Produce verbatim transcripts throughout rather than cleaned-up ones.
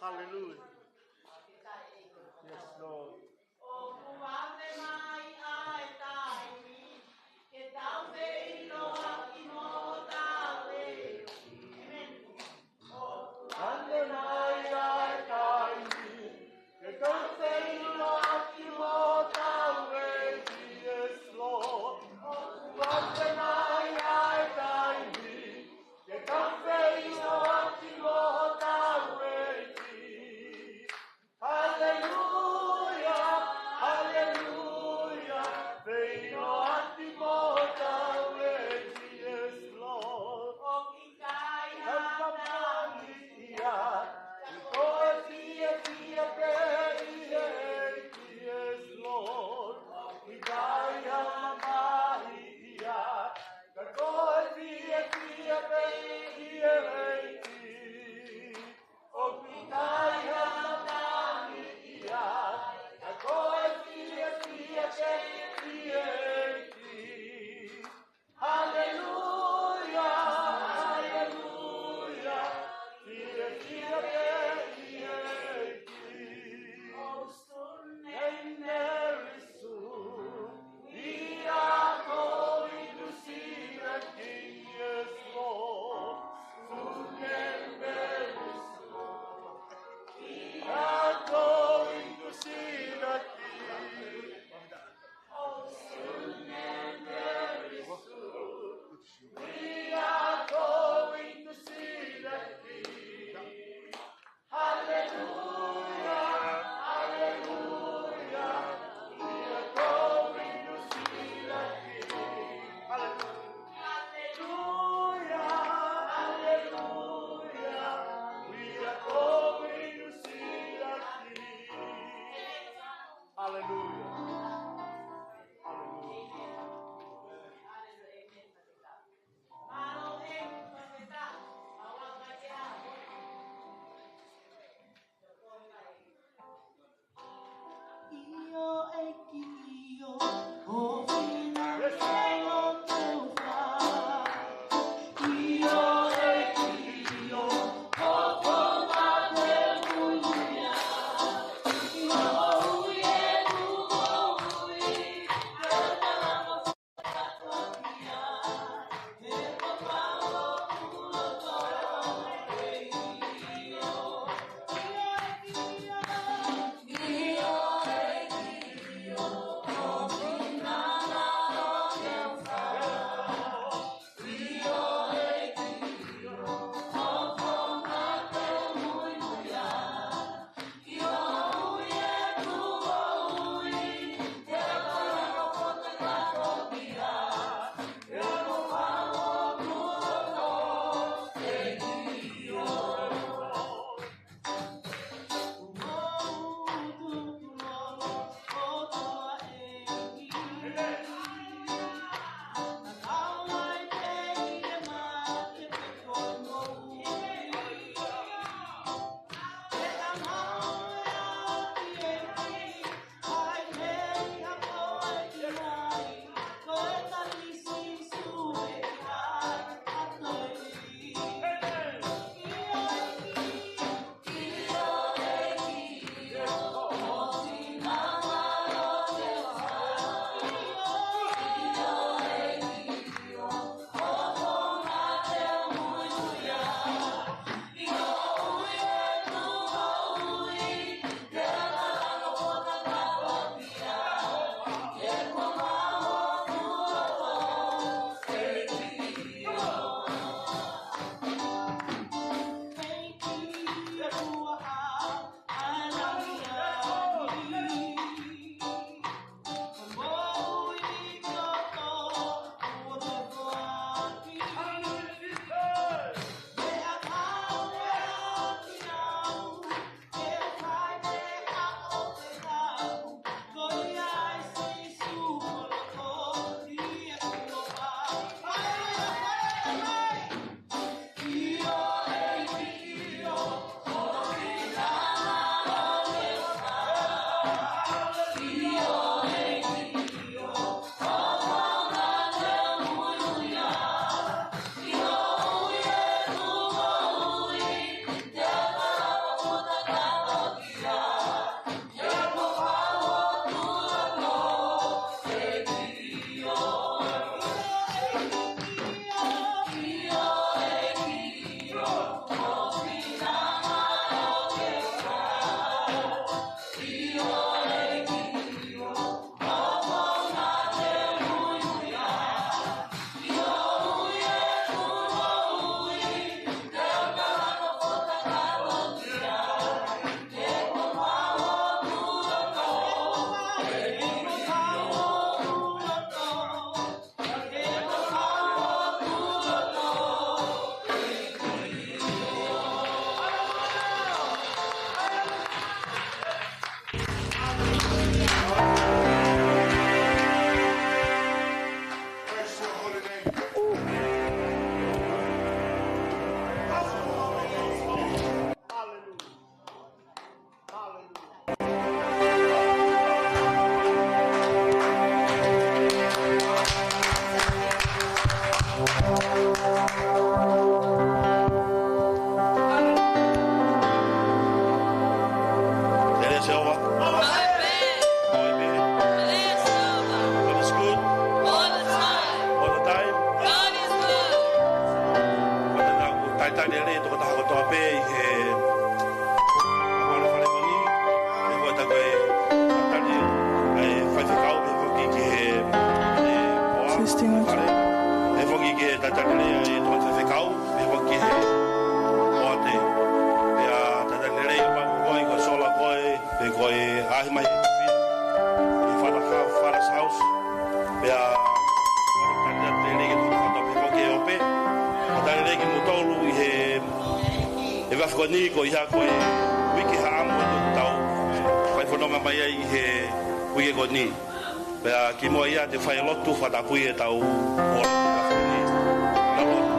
Hallelujah. Yes, Lord. ʻOku ʻave mai ʻa e taimi ke tau feʻiloaki mo hotau ʻEiki. ʻĒmeni. ʻOku ʻave mai ʻa e taimi ke tau feʻiloaki mo hotau ʻEiki. Yes, Lord. ʻOku ʻave mai ʻa e taimi ke tau feʻiloaki mo hotau ʻEiki. Haleluia, Silva. Ope. Ope. Bless Silva. God is good. All the time. All the time. God is good. Pea ʻoku ou talitali lelei e tokotaha kotoa pē ʻi he ʻaho fale ko eni. Pea ko e talitali ʻa e faifekau, pea foki ki he, he hoa. Testing one. Fale. Pea foki ki he talitali lelei ʻa e tokotaha faifekau, pea foki ki he hoa te. Pea talitali lelei ʻa e pau ko e ko e sola ko e pe ko e ʻaʻahi mai ʻe fānau, ʻe fānau ha-, Father's House. Pea, talitali lelei ki he tokotaha kotoa pē ʻoku ʻi Ope. Talitali lelei kimoutolu ʻi he, he efiafi ko eni ko ia ko e uike haʻamo ʻoku tau fai fononga mai ai ʻi he uike ko eni. Pea kimuʻa ia te u fai e lotu fakatapui ʻetau ʻaho ni. Tau lotu.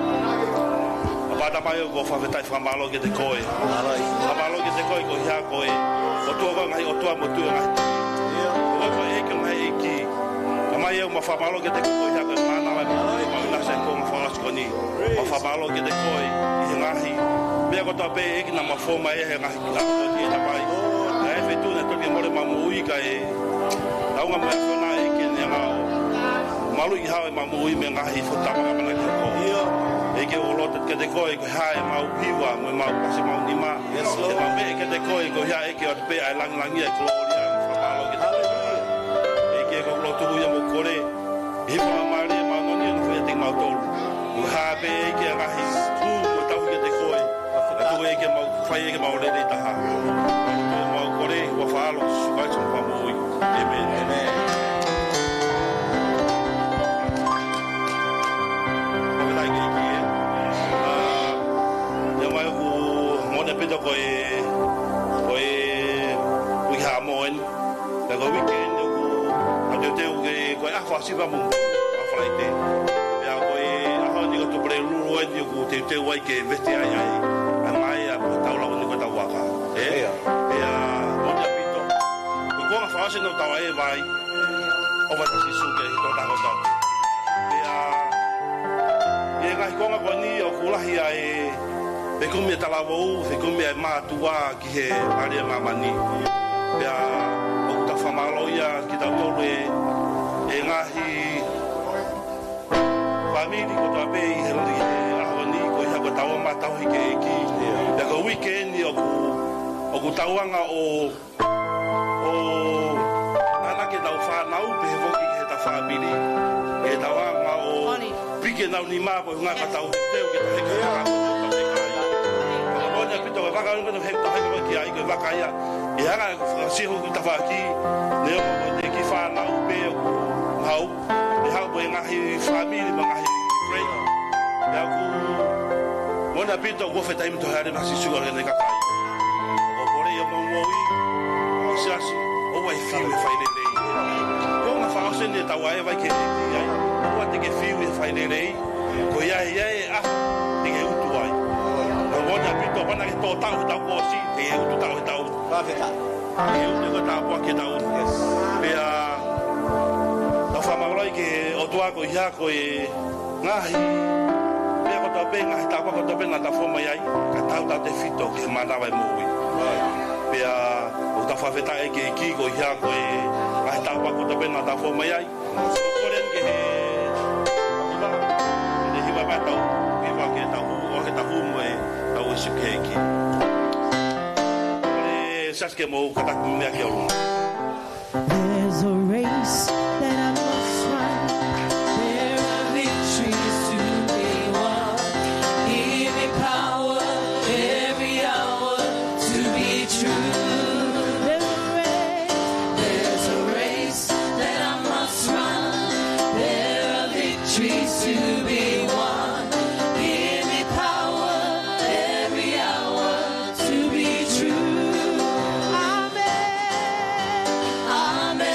ʻApā Tamai, ʻoku ou fakafetaʻi fakamālō kiate koe. Fakamālō kiate koe ko ia ko e ʻOtua ko e ngaahi ʻotua mo e Tuʻi ʻo e ngaahi tuʻi. Ko koe ko e ʻEiki ʻo e ngaahi ʻeiki. Tamai, ʻoku mau fakamālō kiate koe ko ia ko e mānava mo e maʻu ʻinasi ʻo e kuonga fakaʻosi ko eni. Mau fakamālō kiate koe ʻi he ngaahi meʻa kotoa pē ʻEiki naʻa mau fou mai he ngaahi ʻaho ko eni, Tamai. Naʻe fetuʻu naʻe toki mole ʻemau moʻui kae lāunga mai ʻa e ʻAfiona ʻEiki ʻene ʻalu ʻo maluʻi hao ʻemau moʻui mei he ngaahi fotama ka mana ki ho. ʻEiki, ʻoku ou lotu kiate koe ko e hā ʻemau hiva mo ʻemau pasi ʻemau nima. Yes, Lord. ʻEmau meʻa kiate koe ko ia ʻEiki ʻoku ʻoatu pē ʻa e langilangi ʻa e kolōlia mo e fakamālō kiate koe. Hallelujah. ʻEiki, ʻoku ou lotu ia mo kole ʻi he faingamālie ʻemau nofo ʻiate kimautolu. Ko e hā pē ʻEiki ʻa e ngaahi tū mo e tauhi kiate koe, ʻa tuku ʻEiki ʻemau fai ʻEiki ʻemau lelei taha. Mau kole ʻi he huafa ho ʻAlo ko Sīsū Kalaisi ko homau Fakamoʻui. ʻĒmeni. ʻĒmeni. Fakafetaʻi ki he ʻEiki, ē. ʻA, ʻi he ʻaho ni ʻoku moʻoni ʻaupito ko e, ko e uike haʻamo eni. Pea ko e uike ni ʻoku, ʻa teuteu ke, ko e ʻaho Fakaʻosi pea mo e ʻaho Falaite. Pea ko e ʻaho ni ko Tupulelulu eni ʻoku teuteu ai ke vete ai ʻa e, ʻa e maea mo e taula ʻo e ʻaho ni ko ʻetau vaka. Ē? ʻIo. Pea moʻoni ʻaupito. Ko e kuonga fakaʻosi eni ʻoku tau ʻi ai, ʻofa atu ʻa Sīsū ki he tokotaha kotoa. Pea, ʻi he ngaahi kuonga ko eni ʻoku lahi ʻa e fekumi ʻa e talavou, fekumi ʻa e mātuʻa ki he mālie ʻo e māmani. Pea ʻoku tau fakamālō ia kitautolu ʻe, ʻe ngaahi fāmili kotoa pē ʻi he, ʻi he ʻaho ni ko ia ko ʻetau ō mai ʻo tauhi ki he ʻEiki. Pea ko e uike ni ʻoku, ʻoku tau anga ʻo ʻo ʻamanaki ʻetau fānau pehē foki ki heʻetau fāmili. Ke tau anga ʻo piki ʻenau nima ko e ʻuhinga ka tau teu ke tau heka ʻa e vaka ko eni ʻoku tau heka ai. Ka ko e moʻoni ʻaupito ko e vaka ʻoku tau heka, tau heka ki ai ko e vaka ia. ʻI he anga ʻeku fakasio ki he tafaʻaki, neongo ko e kiʻi fānau pē ʻoku mau ʻe haʻu mo e ngaahi fāmili mo e ngaahi friend. Pea ʻoku moʻoni ʻaupito ʻoku ou fakafetaʻi mo e toe hāʻele mai ʻa Sīsū ʻa e kakai. ʻOku ou kole ʻi homau moʻui, ʻi he siasi, ʻoua ʻe fiu he failelei. Ko e ngaahi fakaʻosi eni ʻetau ʻi ai, vakai ki he ʻEiki ai. ʻOua te ke fiu he failelei. Ko ia, ia ʻe ʻaho te ke utu ai. Pea moʻoni ʻaupito, ʻoua naʻa ke tō taʻu he taʻu kuo ʻosi, te ke utu taʻu he taʻu. Fakafetaʻi. Ke utu e ko e tāpuaki ʻetau. Yes. Pea tau fakamālō ki he ʻOtua ko ia ko e ngaahi meʻa kotoa pē, ngaahi tāpuaki kotoa pē naʻa tau fou mai ai, ka tautautefito ki he mānava ʻo e moʻui. Pea ʻoku tau fakafetaʻi ki he ʻEiki ko ia ko e ngaahi tāpuaki kotoa pē naʻa tau fou mai ai. ʻOku ou kole ke he hiva, ke he hiva mai ʻetau hiva ke tau hū, ʻo ke tau hū mo e tau ʻosi ki he ʻEiki. Kole siasi ke mou kātaki meʻa ki ʻolunga. There's a race that I must run. There are victories to be won. Give me power every hour to be true. There's a race. There's a race that I must run. There are victories to be won. Give me power every hour to be true. Amen. Amen.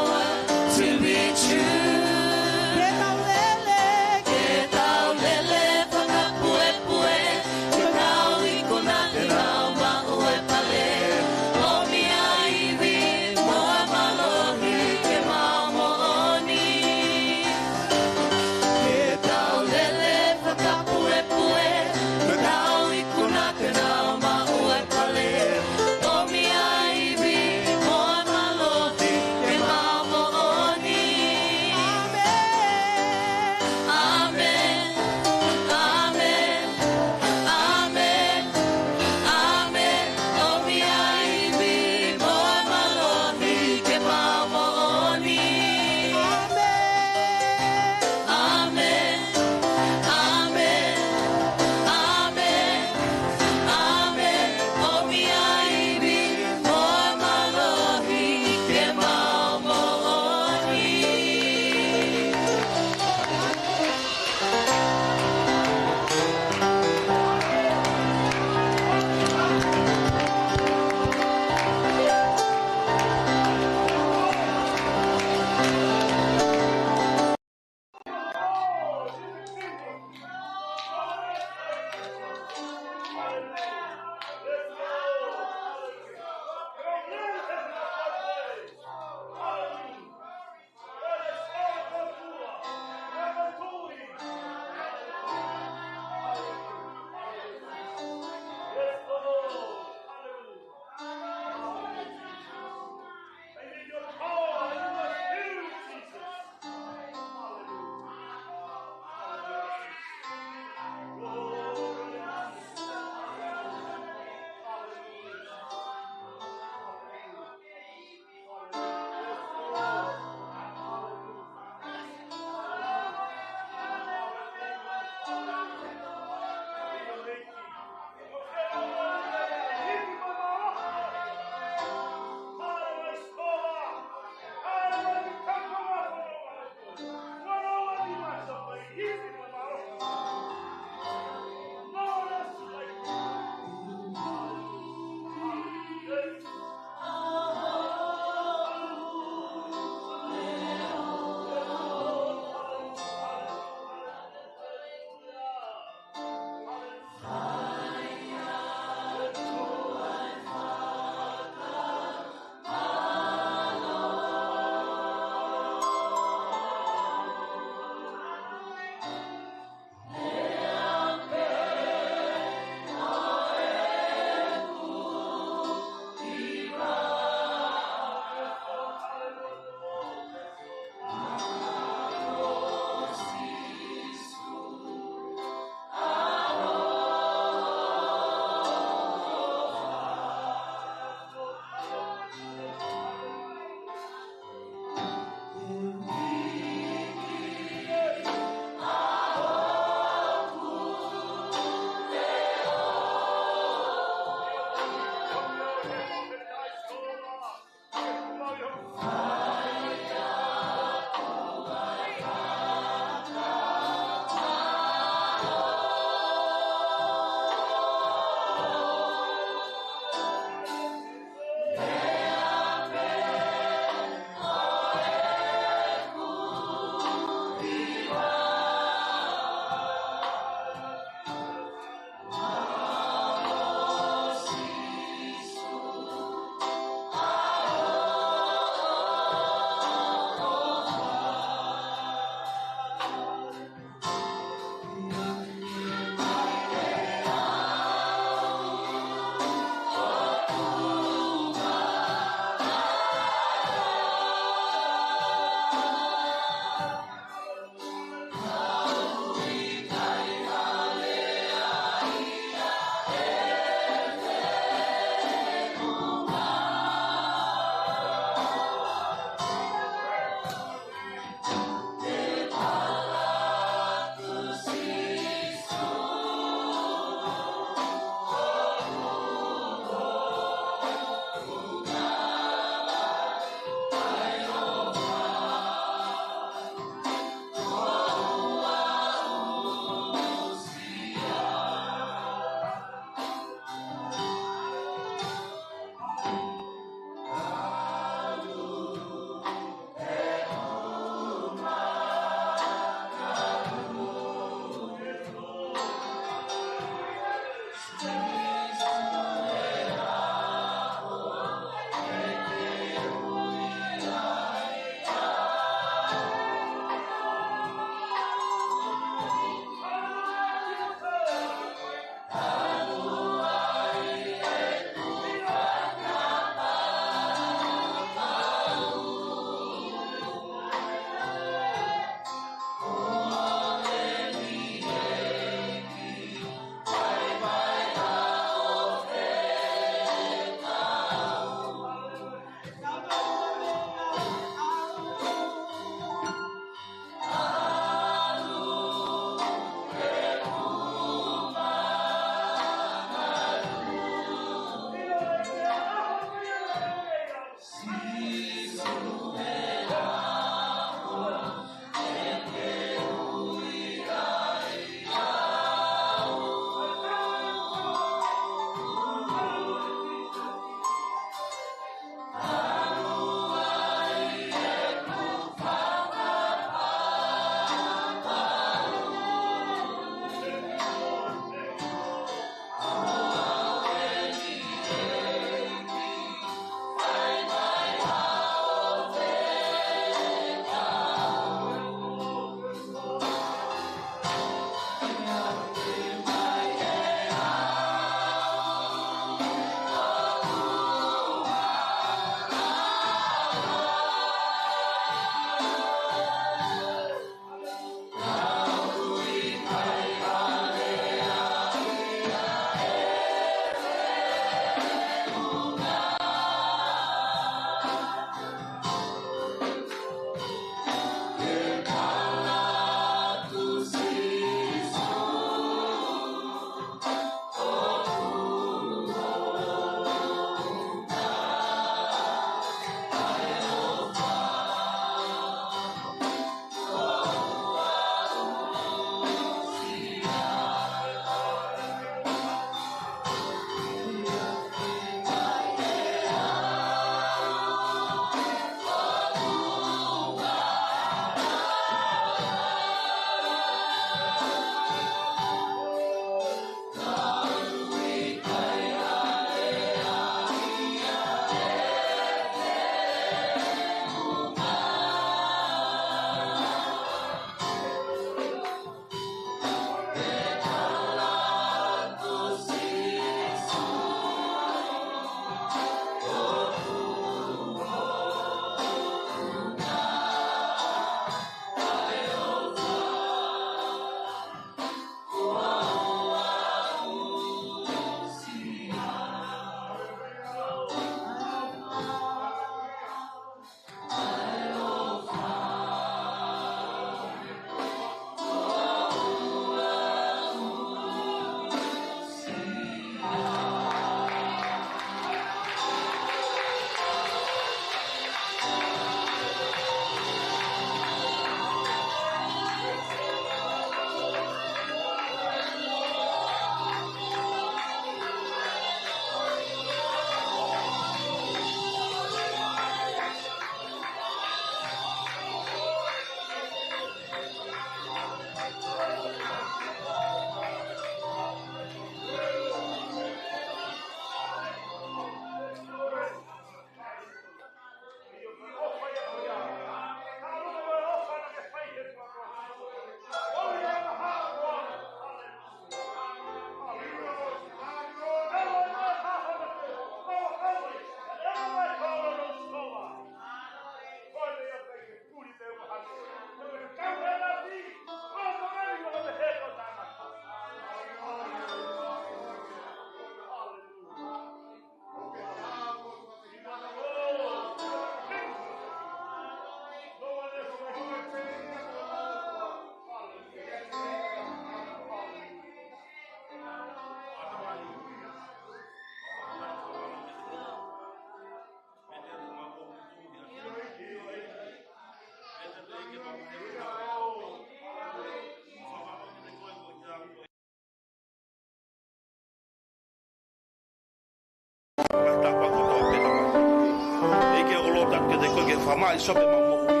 Fakamaʻi sope mau moʻui.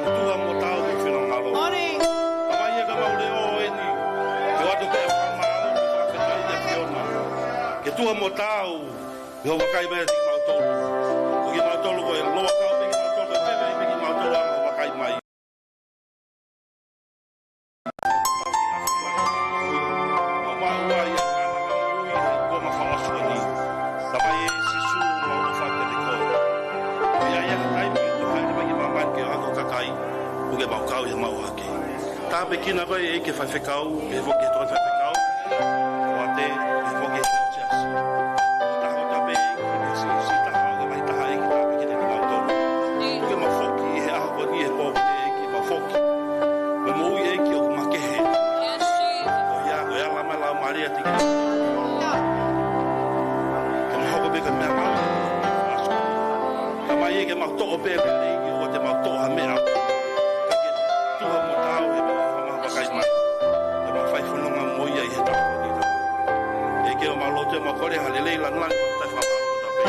Ke tuha mo taau mo finangalo. Tamai, ʻoku mau leʻo eni. Ke ʻoatu pē ʻa e fakamālō mo e fakafetaʻi ʻa Fiona. Ke tuha mo taau. Ke hoʻo vakai mai kiate kimautolu. Ko kimautolu ko e loa kau pē kimautolu, ko e pehē pē kimautolu ʻa hoʻo vakai mai. Mau maʻu ai ʻa e mana moʻui he kuonga fakaʻosi ni. Tamai ʻe Sīsū, mau ʻofa kiate koe. Ko ia ia ka taimi ʻoku haʻele mai ki māmani ke ʻohake ho kakai, ʻoku ke mau kau ʻi he mau hake. Tāpuekina koe ʻEiki Faifekau, ke foki he tokoni faifekau. ʻOatu, ke foki he siasi. Taha ʻo tāpuekina, ke siʻi, siʻi taha, ke mai taha ʻEiki tāpuekina kinautolu. ʻOku ke mau foki ʻi he ʻaho ko eni he pō ko eni ʻEiki mau foki. Mo e moʻui ʻEiki ʻoku makehe. Ko ia, ko e ala mai lau Malia tiki. Ke mau hoko pē ko e meʻangāue. Tamai ʻEiki ke mau toʻo pē lelei ʻoua te mau toʻo ha meʻa. Ke tuha mo taau he meʻa ʻoku mau vakai mai. Ke mau fai fononga mo ia ʻi he taʻu ni. ʻEiki ʻoku mau lotu ʻoku mau kole ha lelei langilangi mo e fakamālō kotoa pē.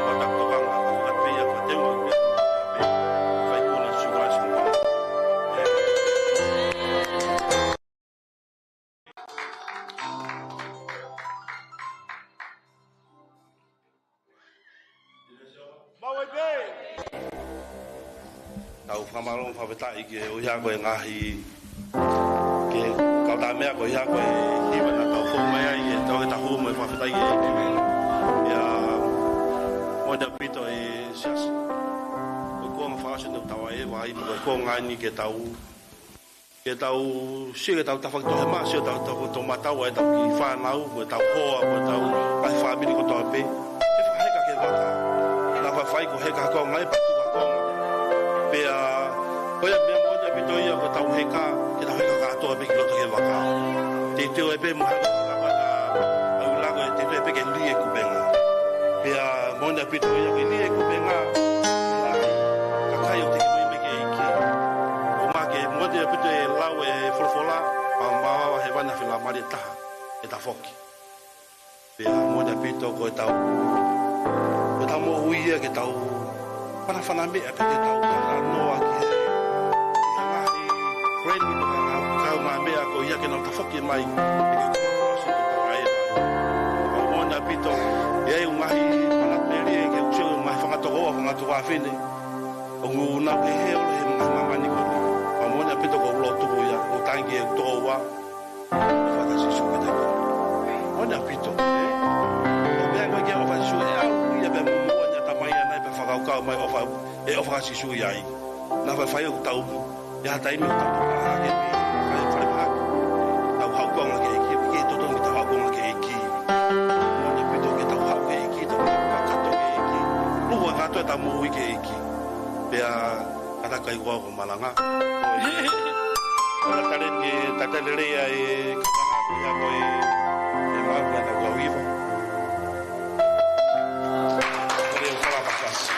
Mau tapu tokanga, mau tapu pē ia, mau teu, mau teu, mau teu. Fai kona Sīsū Kalaisi. Mau ai pē. Tau fakamālō mo fakafetaʻi ke ʻohake e ngaahi, ke kau tā meʻa ko ia ko e hiva naʻa tau fou mai ai, ʻe tau ke tahu mo e fakafetaʻi e. Ia, moʻoni ʻaupito e siasi. Ko e kuonga fakaʻosi eni ʻoku tau ʻi ai, mo e kuonga ni ke tau ke tau sio, ke tau tafoki toʻo he mā, sio tau tafoki toʻo matau, ʻa e tau kiʻi fānau, ko e tau hoa, ko e tau ʻai fāmili kotoa pē. Ke fakaheka ki he vaka. Naʻa faifai ko e heka ko e ngaahi patu ka ko e ngaahi. Pea, ko ia meʻa moʻoni ʻaupito ia ko e tau heka, ke tau heka kātoa pē ki loto ki he vaka. Teuteu ai pē mo e hanga ʻo lava na, ʻai lava ko e teuteu ai pē ke lī e kupenga. Pea, moʻoni ʻaupito ia ke lī e kupenga. Pea, kakai ʻoku teʻeki ke ʻomai mai ki he ʻEiki. ʻOku makehe, moʻoni ʻaupito e lau e folofola, pea mavahe vana fila mali taha, ʻe tafoki. Pea moʻoni ʻaupito ko e tau, ko e tau moʻui ia ke tau fanafana meʻa pea ke tau talanoa ki he, ki he ngaahi friend mo e ngaahi kaungāmeʻa ko ia ke nau tafoki mai, ke ke kuo ʻosi ko e tau ʻai mai. Pea moʻoni ʻaupito, ʻe ʻi ai e ngaahi manatu melie ke ʻosi e ngaahi fanga tokoua, fanga tuofāfine. ʻOku nau kehe ʻolo he ngaahi māmani ko eni. Pea moʻoni ʻaupito ko e lotu ia, ʻoku tangi e tokoua, ʻofa ʻa Sīsū kiate koe. Moʻoni ʻaupito, ē? ʻOku meʻa ko e ke ʻofa ʻa Sīsū, ʻe ʻalu ia pea mo moʻoni ʻa e Tamai ʻana pea fakakaukau mai ʻofa, ʻe ʻofa ʻa Sīsū ia ai. Naʻa faifai ʻoku tau, ʻi ha taimi ʻoku tau toka hake, fai fale mahaki. Tau haʻu konga ki he ʻEiki, ke totongi tau haʻu konga ki he ʻEiki. Moʻoni ʻaupito ke tau haʻu ki he ʻEiki, tau kakato ki he ʻEiki. Lua kātoa ʻetau moʻui ki he ʻEiki. Pea kātaki ʻo aʻu ki he malanga. Ko e taleni, tatali lelei ʻa e kātaki ko ia ko e, e mau na kau iva. Ko e fala fakasi.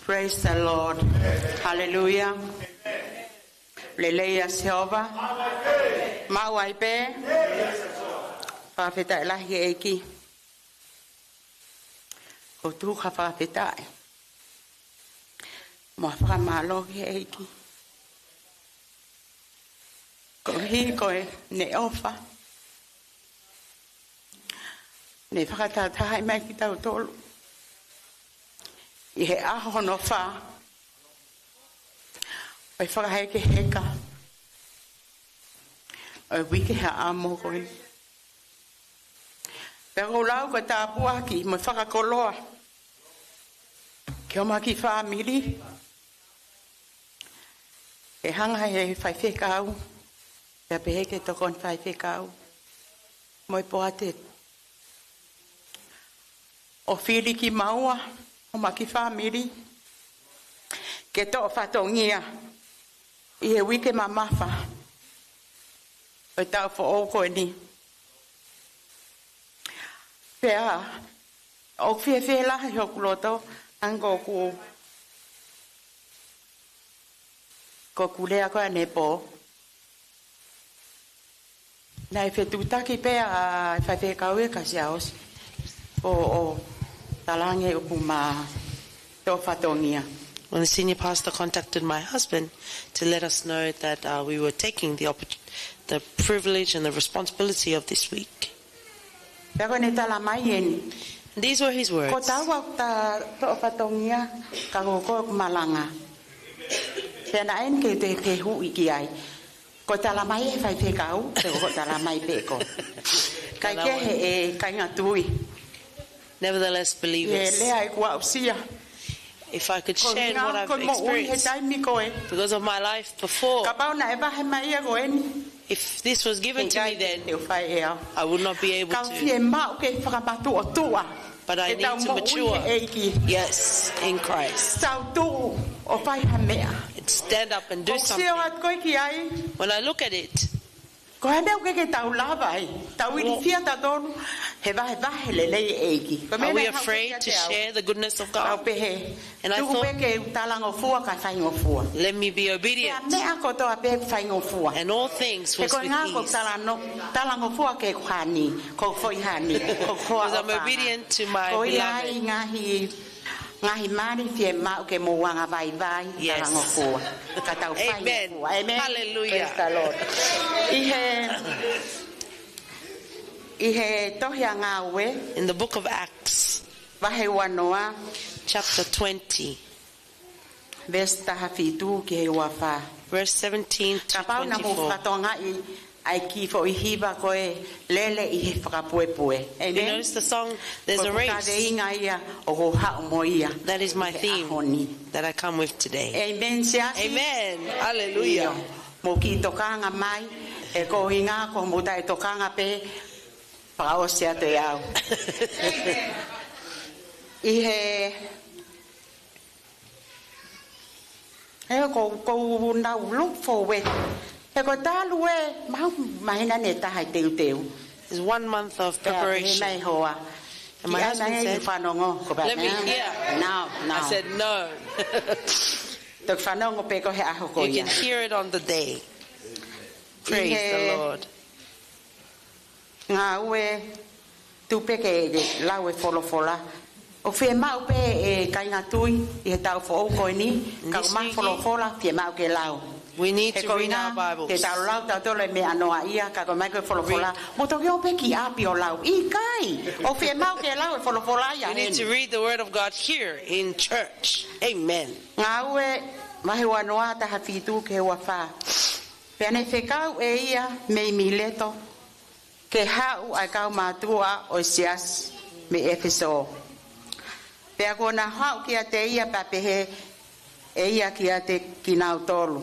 Praise the Lord. Hallelujah. Lelei ʻa Sihova. Maʻu ai pē. Fakafetaʻi lahi ki he ʻEiki. ʻOku ou fakafetaʻi mo fakamālō ki he ʻEiki koeʻuhi ko ʻene ʻofa, ne fakatahatahaʻi mai kitautolu ʻi he ʻaho hono fā ʻo e fakahekeheka ʻo e uike haʻamo ko eni. Pea ʻoku ou lau ko e tāpuaki mo e fakakoloa ki homau kiʻi fāmili, ʻe hanga ʻe he faifekau, pea pehē ki he tokoni faifekau mo e poate, ʻo fili kimaua homau kiʻi fāmili ke toʻo fatongia ʻi he uike mamafa ʻo e taʻu foʻou ko eni. Pea ʻoku fiefia lahi hoku loto, ʻa ia ko ʻeku, ko ʻeku lea ko ē ʻanepō, naʻe fetuʻutaki pē ʻa e faifekau ʻe Kasiaosi ʻo, ʻo talaange ʻoku ma toʻo fatongia. When the senior pastor contacted my husband to let us know that, uh, we were taking the oppor-, the privilege and the responsibility of this week. Pea ko ʻene tala mai eni. These were his words. Ko taua ta toʻo fatongia ka ko ʻeku malanga. Pea naʻe ʻi ai ke te te huʻi ki ai. Ko e tala mai ʻe he faifekau, pe ko e tala mai pē ko. Kaikehe ʻe kāinga tui. Nevertheless, believers, ʻi he lea ʻeku aʻusia, if I could share what I've experienced, ko e moʻui he taimi ko ē, because of my life before, kapau naʻe vahe mai ia ko eni, if this was given to me then, te u fai ʻe au. I would not be able to. Ka u fiemaʻu ke fakamatuʻotuʻa. But I need to mature. ʻEtau moʻui he ʻEiki. Yes, in Christ. Tau tuʻu ʻo fai ha meʻa. Stand up and do something. ʻOku ou sio atu ko ē ki ai. When I look at it, ko e hā e meʻa ʻoku ʻikai ke tau lava ai, tau ilifia tautolu he vahevahe lelei ʻa e ʻEiki. Are we afraid to share the goodness of God? Ko e meʻa naʻe haʻu kiate au, pehē, and I thought, tuku pē ke u talangofua kae faingofua. Let me be obedient. Pea meʻa kotoa pē faingofua. And all things was with ease. He ko e ʻuhinga ko e talano-, talangofua ki heʻeku hani, ko e foʻi hani, ko e hoa ʻofa. Because I'm obedient to my beloved. Ko ia ai ngaahi, ngaahi mali fiemaʻu ke mou anga vaivai, yes, talangofua. Ka tau faingofua. Amen. Amen. Hallelujah. Praise the Lord. ʻI he, ʻi he tohi ʻa Ngāue. In the book of Acts. Vahe uanoa. Chapter twenty. Veesi taha fitu ki he uafā. Verse seventeen to twenty-four. Kapau naʻa mou fakatokangaʻi ʻa e kiʻi foʻi hiva ko e lele ʻi he fakapuepue. Amen. You notice the song, there's a race. Ko e kaveinga ia ʻoku ou haʻu mo ia. That is my theme that I come with today. Amen, siasi. Amen. Hallelujah. ʻIo. Mou kiʻi tokanga mai, he ko e ʻuhinga ko hoʻomou taʻetokanga pē, fakaʻosi atu ʻe au. ʻI he He ko, ko nau look forward. He ko e talu ē, mau, māhina ʻe taha ʻi he teuteu. Is one month of preparation. Pea pehē mai hoa. And my husband said, "Kiʻi ʻai mai fanongo," ko e pehē, "Let me hear." No, no. I said, "No." Toki fanongo pē koe he ʻaho ko ia. You can hear it on the day. Praise the Lord. Ngāue, tuku pē ke lau e folofola. ʻOku fiemaʻu pē ʻe kāinga tui ʻi he taʻu foʻou ko eni, ka ko e folofola fiemaʻu ke lau. We need to read our Bibles. He ko e ʻuhinga ke tau lau tautolu e meʻa noa ia, ka ko e ʻomai ko e folofola, mou toki ō pē ki ʻapi ʻo lau. ʻIkai, ʻoku fiemaʻu ke lau e folofola ia heni. We need to read the word of God here in church. Amen. Ngāue, vahe uanoa, taha fitu ki he uafā. Pea ne fekau ʻe ia mei Mileto ke haʻu ʻa e kau mātuʻa ʻo e siasi mei ʻEfesō. Pea kuo nau haʻu kiate ia pea pehē ʻe ia kiate kinautolu,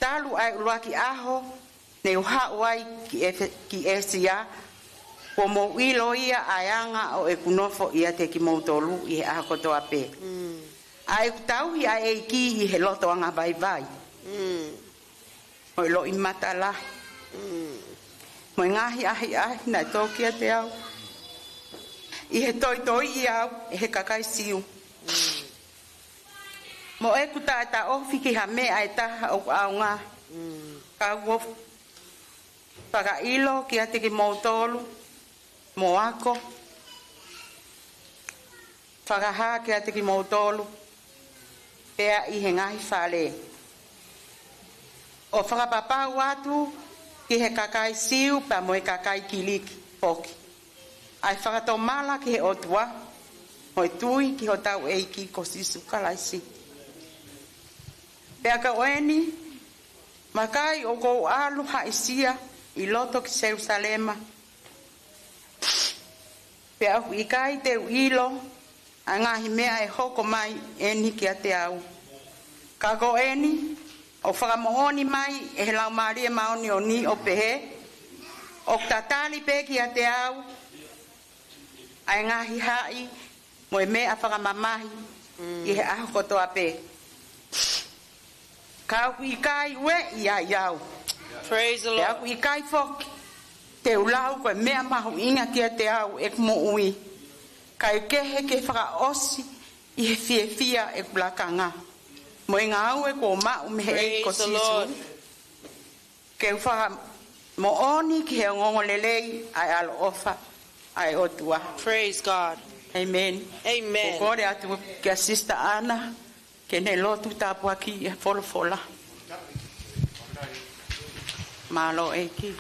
"Talu ʻa e ʻuluaki ʻaho ne u haʻu ai ki ʻEfe-, ki ʻĒsia, kuo mou ʻilo ia ʻa e anga ʻo ʻeku nofo ʻiate kimoutolu ʻi he ʻaho kotoa pē. Mm. ʻA ʻeku tauhi ʻa e ʻEiki ʻi he loto anga vaivai." Mm. Mo e loʻimata lahi. Mm. Mo e ngaahi ʻahiʻahi naʻe tō kiate au ʻi he toitoiʻi au ʻe he kakai Siu. Mm. Mo ʻeku taʻetaʻofi ki ha meʻa ʻe taha ʻoku ʻaonga. Ka ʻoku ou fakaʻilo kiate kimoutolu, mo ako, fakahā kiate kimoutolu, pea ʻi he ngaahi fale. ʻO fakapapau atu ki he kakai Siu pea mo e kakai Kiliki foki, ʻa e fakatomala ki he ʻOtua, mo e tui ki hotau ʻEiki ko Sīsū Kalaisi. Pea ko eni, vakai ʻoku ou ʻalu haʻisia ʻi loto ki Selūsalema, pea ʻoku ʻikai te u ʻilo ʻa e ngaahi meʻa ʻe hoko mai eni kiate au. Ka ko eni, ʻoku fakamoʻoni mai ʻe he Laumālie Māʻoniʻoni ʻo pehē, ʻoku tatali pē kiate au ʻa e ngaahi haʻi mo e meʻa fakamamahi ʻi he ʻaho kotoa pē. Ka ʻoku ʻikai ueʻi ai au. Praise the Lord. Pea ʻoku ʻikai foki te u lau ko e meʻa mahuʻinga kiate au ʻeku moʻui, kae kehe ke fakaʻosi ʻi he fiefia ʻeku lakanga mo e ngāue kuo u maʻu mei he ʻEiki ko Sīsū. Ke u fakamoʻoni ki he ongoongolelei ʻa e ʻaloʻofa ʻa e ʻOtua. Praise God. Amen. Amen. ʻOku ou kole atu kia Sister Ana ke ne lotu tāpuakiʻi e folofola. Mālō ʻEiki.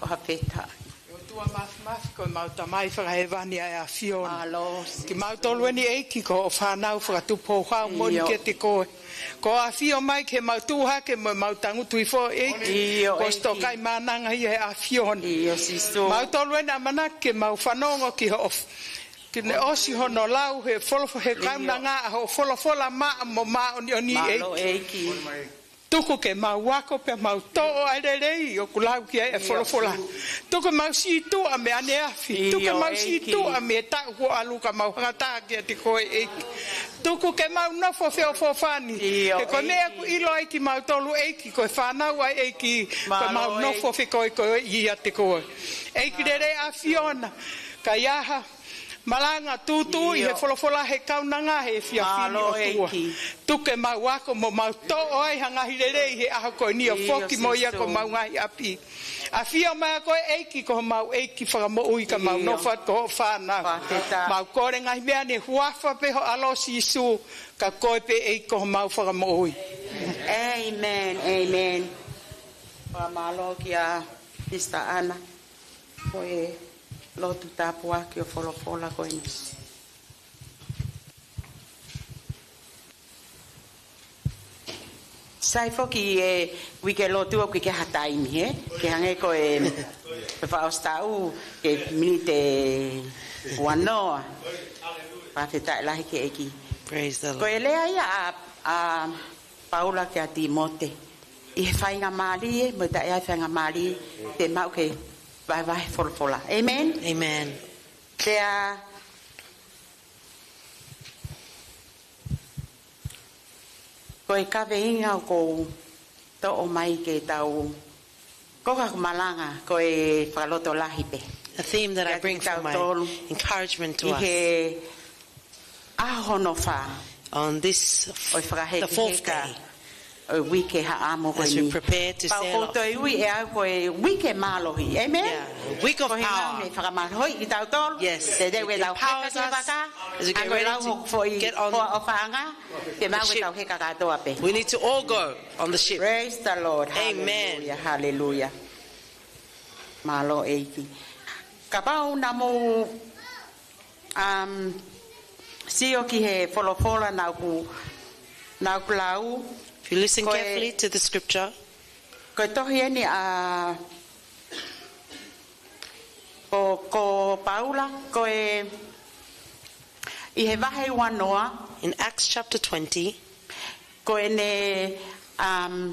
ʻOfa pē taha. ʻOtua mafimafi ko ʻemau Tamai fakahēvani ʻa e ʻAfiona. Mālō. Kimautolu eni ʻEiki ko hoʻo fānau fakatupu houhau moʻoni kiate koe. Ko hoʻo ʻafio mai ke mau tuʻu hake mo ʻemau tangutu hifo ʻEiki. Ko e sitokai mānanga ia ʻa e ʻAfiona. Mautolu eni ʻamanaki ke mau fanongo ki hoʻo ke ne ʻosi hono lau he folofola he kaunanga ʻa hoʻo folofola maʻa mo māʻoniʻoni ʻEiki. Tuku ke mau ako pea mau toʻo ʻa e lelei ʻoku lau ki ai e folofola. Tuku ke mau sītuʻa mei ʻaneafi. Tuku ke mau sītuʻa mei he taʻu kuo ʻalu ka mau hangataha kiate koe ʻEiki. Tuku ke mau nofo feʻofoʻofani. He ko e meʻa ʻoku ʻilo ai kimautolu ʻEiki, ko e fānau ʻa e ʻEiki, ko ʻemau nofo fekoekoeʻi ʻiate koe. ʻEiki lelei ʻAfiona, ka ʻi ai ha malanga tūtuuʻi he folofola he kaunanga he efiafi ni ʻOtua. Tuku ke mau ako mo mau toʻo ai ha ngaahi lelei he ʻaho ko eni ʻo foki mo ia ki homau ngaahi ʻapi. ʻAfio mai ʻa koe ʻEiki ko homau ʻEiki fakamoʻui ka mau nofo atu ko hoʻo fānau. Mau kole ngaahi meʻa ni he huafa pē ho ʻAlo Sīsū, ka ko koe pē ʻEiki ko homau fakamoʻui. Amen, amen. Fakamālō kia Sister Ana. Ko e lotu tāpuaki ʻo e folofola ko eni. Sai foki e uike lotu ʻoku ʻikai ha taimi, he? Ke hangē ko e, pe faʻa ʻosi taʻu ke miniti ua noa. Fakafetaʻi lahi ki he ʻEiki. Praise the Lord. Ko e lea ia ʻa, ʻa Paula kia Tīmote. ʻI he faingamālie, mo e taʻe ʻi ai faingamālie, te mau ke vahevahe folofola. Amen? Amen. Pea, ko e kaveinga ʻoku ou toʻo mai ke tau, ko ka malanga, ko e fakalotolahi pē. A theme that I bring for my encouragement to us. ʻI he ʻaho hono fā. On this, the fourth day, ʻo e uike haʻamo ko eni. As we prepare to sail off. Pea ʻoku ou toe ui ʻe au ko e uike mālohi. Amen? Yeah, week of power. Ko e ʻuhinga ʻoku ne fakamālohiʻi kitautolu. Yes, it empowers us. Te teu ke tau heka ki he vaka. As we get ready to get on the ship. Hanga ʻo lau hoku foʻi hoa ʻofaʻanga. Te mau ke tau heka kātoa pē. We need to all go on the ship. Praise the Lord. Amen. Hallelujah. Hallelujah. Mālō ʻEiki. Kapau naʻa mou Um, sio ki he folofola naʻa ku, naʻa ku lau. If you listen carefully to the scripture, ko e tohi eni ʻa, ko, ko Paula, ko e, ʻi he vahe ua noa. In Acts chapter twenty, ko ʻene, um,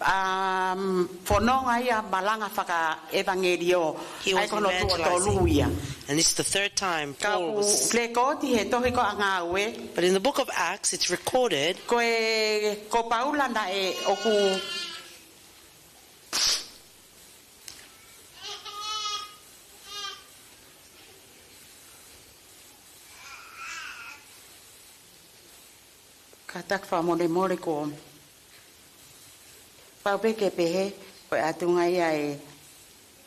um, fononga ia malanga fakaʻevangeliō. He was evangelizing. ʻA ia ko hono tuʻo tolu ia. And this is the third time Paul was. Ka ʻoku lekooti he tohi ko ē ʻa Ngāue. But in the book of Acts, it's recorded. Ko e, ko Paula naʻe ʻoku Taku fakamolemole ko. Pau pē ke pehē, ko e ʻatunga ia e,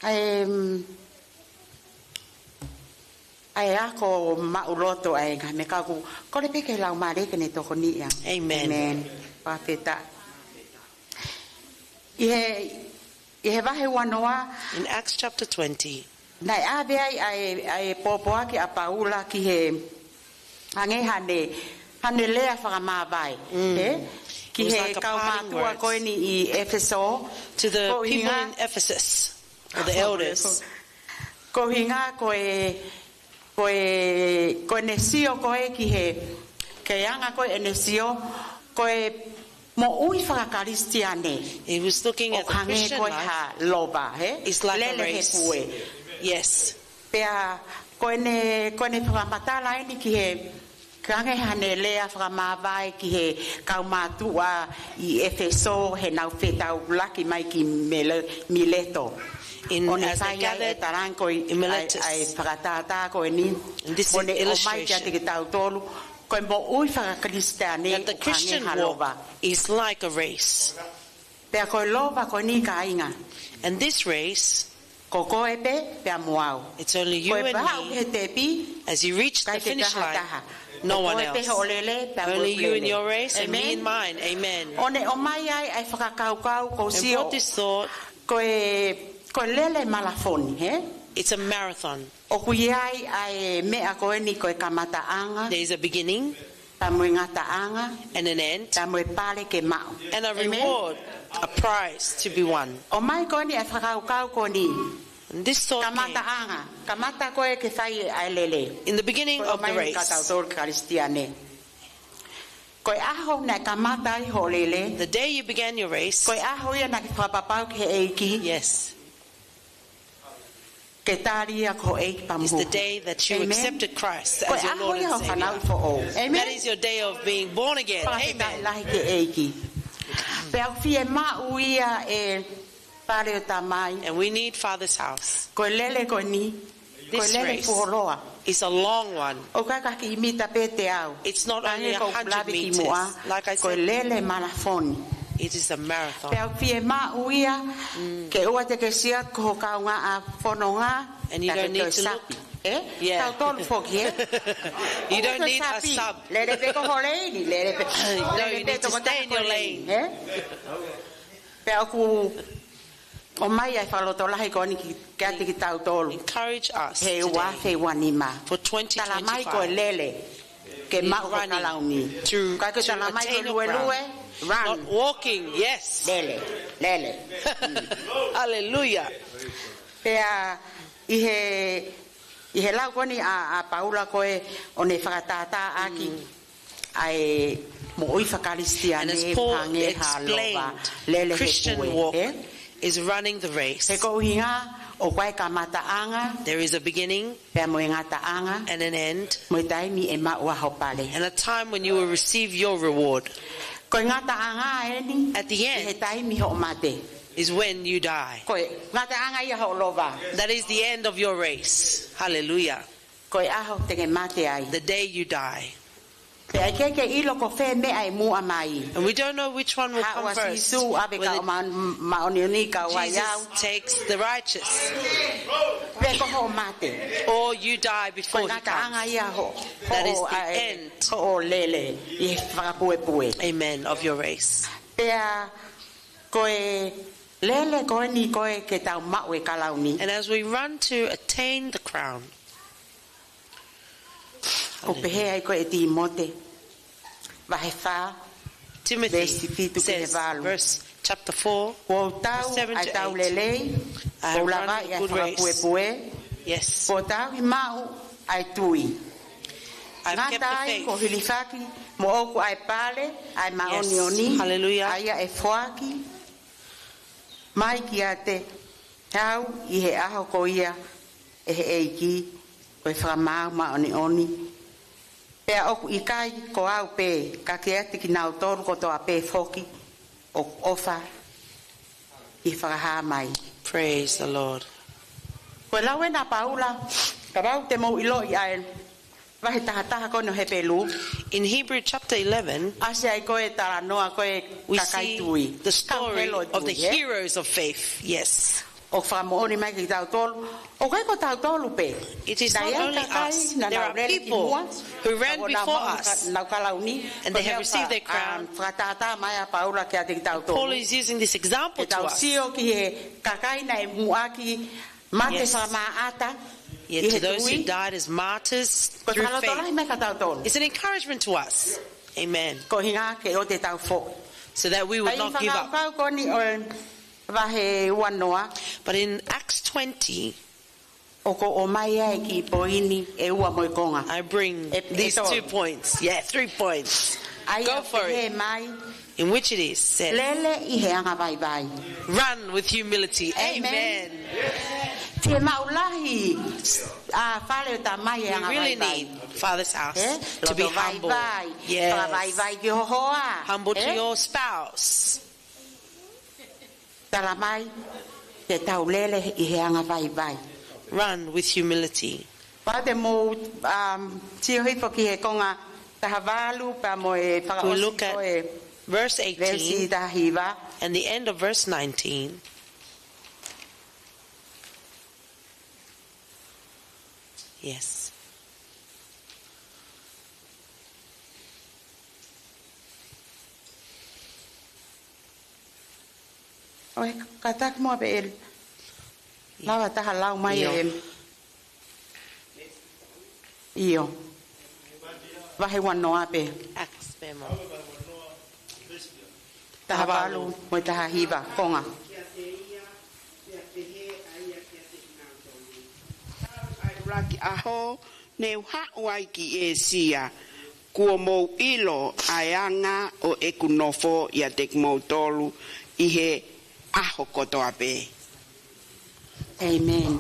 ʻa e, mm, ʻa e ako maʻuloto ʻa e ngaahi meʻa ka ʻoku, kole pē ke Laumālie ke ne tokoniʻi ia. Amen. Amen. Fakafetaʻi. ʻI he, ʻi he vahe uanoa. In Acts chapter twenty. Naʻe ʻave ai ʻa e, ʻa e pōpoaki ʻa Paula ki he, hangē haʻane, haʻane lea fakamāvae. Mm. Ē? Ki he kau mātuʻa ko eni ʻi ʻEfesō. It was like a parting words to the people in Ephesus, or the elders. Ko e ʻuhinga ko e, ko e, ko ʻene sio ko ē ki he, ki he anga ko ē ʻene sio, ko e moʻui fakakalisitiane. He was looking at the Christian life. ʻOku hangē ko e hā lova, ē? It's like a race. Lele he pue. Yes. Pea ko ʻene, ko ʻene fakamatala eni ki he, hangē haʻane lea fakamāvae ki he kau mātuʻa ʻi ʻEfesō heʻenau fetaulaki mai ki Mele-, Mileto. In, as they gathered in Miletus. ʻO ne fai ai e talanga ko ē ʻa e, ʻa e fakatātā ko eni. And this is illustration. Mo ne ʻomai kiate kitautolu, ko e moʻui fakakalisitiane ʻoku hangē ha lova. That the Christian walk is like a race. Pea ko e lova ko eni kāinga. And this race, ko koe pē, pea mo au. It's only you and me. Ko e pau he tepi, as you reach the finish line, ʻikai ke taha taha. No one else. Ko koe pē hoʻo lele, pea mo e lele. Only you and your race, and me and mine. Amen. Amen. ʻO ne ʻomai ai ʻa e fakakaukau ko e sio. And brought this thought, ko e, ko e lele malafoni, ē? It's a marathon. ʻOku ʻi ai ʻa e meʻa ko eni ko e kamataʻanga. There is a beginning. Pea mo e ngataʻanga. And an end. Pea mo e pale ke maʻu. And a reward, a prize to be won. Amen. ʻOmai ko eni ʻa e fakakaukau ko eni. And this thought came. Kamataʻanga. Kamata ko ē ke fai ʻa e lele. In the beginning of the race. Ko e ʻomai ka tau tolu Kalisitiane. Ko e ʻaho naʻe kamata ai hoʻo lele. The day you began your race. Ko e ʻaho ia naʻa ke fakapapau ki he ʻEiki. Yes. Ke tali ia ko e ʻEiki pea mo hoku. Is the day that you accepted Christ as your Lord and Savior. Amen. Ko e ʻaho ia hoʻo fanauʻi foʻou. Amen. That is your day of being born again. Amen. Fakafetaʻi lahi ki he ʻEiki. Pea ʻoku fiemaʻu ia ʻe Fale ʻo Tamai. And we need Father's house. Ko e lele ko eni. This race. Ko e lele fuoloa. It's a long one. ʻOku ʻikai ko e kiʻi mita pē teau. It's not only a hundred meters, like I said. Hangē ko ʻeku lave kimuʻa, ko e lele malafoni. It is a marathon. Pea ʻoku fiemaʻu ia, ke ʻoua te ke sio ki ho kaungāfononga, and you don't need to look. Ka ke toe sapi. Ē? Yeah. Tautolu foki, ē? You don't need a sub. Lele pē ko ho lane, lele pē. No, you need to stay in your lane. Ē? Pea ʻoku ʻomai ʻa e fakalotolahi ko eni ki, kiate kitautolu. Encourage us today. He ua afe ua nima. For twenty twenty-five. Tala mai ko e lele ke maʻu ho kalauni. Running to, to attain your crown. Ka ke tala mai ko e luelue, run. Not walking, yes. Lele, lele. Mm. Hallelujah. Pea ʻi he, ʻi he lau ko eni ʻa, ʻa Paula ko ē ʻo ne fakatātāʻaki ʻa e moʻui fakakalisitiane, hangē ha lova, lele he pue, ē? And as Paul explained, Christian walk is running the race. He ko e ʻuhinga ʻoku ʻi ai e kamataʻanga, there is a beginning, pea mo e ngataʻanga, and an end, mo e taimi ʻe maʻu ai ho pale. And a time when you will receive your reward. Ko e ngataʻanga eni, at the end, ʻi he taimi hoʻo mate. Is when you die. Ko e ngataʻanga ia hoʻo lova. That is the end of your race. Hallelujah. Ko e ʻaho te ke mate ai. The day you die. Pea ʻikai ke ʻilo ko fē meʻa ʻe muʻa mai. And we don't know which one will come first. Haʻu ʻa Sīsū ʻave ka ʻo ma-, māʻoniʻoni kau ai au. Whether Jesus takes the righteous. Pe ko hoʻo mate. Or you die before he comes. Ko e ngataʻanga ia hoʻo, hoʻo, ʻa e, hoʻo lele ʻi he fakapuepue. That is the end. Amen, of your race. Pea ko e lele ko eni ko ē ke tau maʻu e kalauni. And as we run to attain the crown, ʻoku pehē ai ko ē ʻe Tīmote, vahe fā, veesi fitu ki he valu. Timothy says, verse, chapter four, verse seven to eight, kuo tau ʻa e tau lelei, I have run the good race. Kuo u lavaʻi ʻa e fakapuepue. Yes. Kuo u tauhi maʻu ʻa e tui. I've kept the faith. Ngata ai kuo u hilifaki moʻoku ʻa e pale ʻa e māʻoniʻoni. Yes. Hallelujah. ʻA ia ʻe foaki mai kiate au ʻi he ʻaho ko ia ʻe he ʻEiki, ko e fakamaau māʻoniʻoni. Pea ʻoku ʻikai ko au pē, ka kiate kinautolu kotoa pē foki ʻoku ʻofa ʻi he fakahā mai. Praise the Lord. Ko e lau ena ʻa Paula, kapau te mou ʻiloʻi ʻa e Vahe taha taha ko eni ʻo Hepelū. In Hebrew chapter eleven, ʻasi ai ko e talanoa ko e we kakai see tui. The story of the heroes of faith. Yes. ʻOku fakamoʻoni mai kiate kitautolu, ʻoku ʻikai ko tautolu pē. It is not only us. There are people who ran before us, nau kalauni, and they have received their crown. Fakatātā mai ʻa Paula kiate kitautolu. Paul is using this example to us. Ke tau sio ki he kakai naʻe muʻaki mate fakamaʻata ʻi he tui. Yes. Yet to those who died as martyrs through faith, ko e fakalotolahi mai kiate kitautolu. It's an encouragement to us. Amen. Ko e ʻuhinga ke ʻoua te tau foʻi. So that we would not give up. Ka ʻi he fakakaukau ko eni ʻo e vahe uanoa. But in Acts twenty, ʻoku ou ʻomai ʻa e kiʻi poini ʻe ua mo e konga. I bring these two points. Yeah, three points. Go for it. Pehē mai. In which it is said, lele ʻi he angavaivai. Run with humility. Amen. Amen. Fiemaʻu lahi ʻa e fale ʻo e Tamai ʻi he angavaivai. We really need Father's house to be humble. Loto vaivai. Yes. Fakavaivai ki ho hoa. Humble to your spouse. Tala mai, ke tau lele ʻi he angavaivai. Run with humility. Pea te mou, um, sio hifo ki he konga taha valu pea mo e fakaʻosi ko e veesi taha hiva. We look at verse eighteen and the end of verse nineteen. Yes. ʻOi, kātaki muʻa pē ʻEli. Lava taha lau mai ʻe ʻEli. ʻIo. Vahe uanoa pē. Acts pē mo. Taha valu mo e taha hiva, konga. Kiate ia, pea pehē ʻa ia kiate kinautolu, Tau ʻa e ʻuluaki ʻaho ne u haʻu ai ki ʻĒsia, kuo mou ʻilo ʻa e anga ʻo ʻeku nofo ʻiate kimoutolu ʻi he ʻaho kotoa pē. Amen.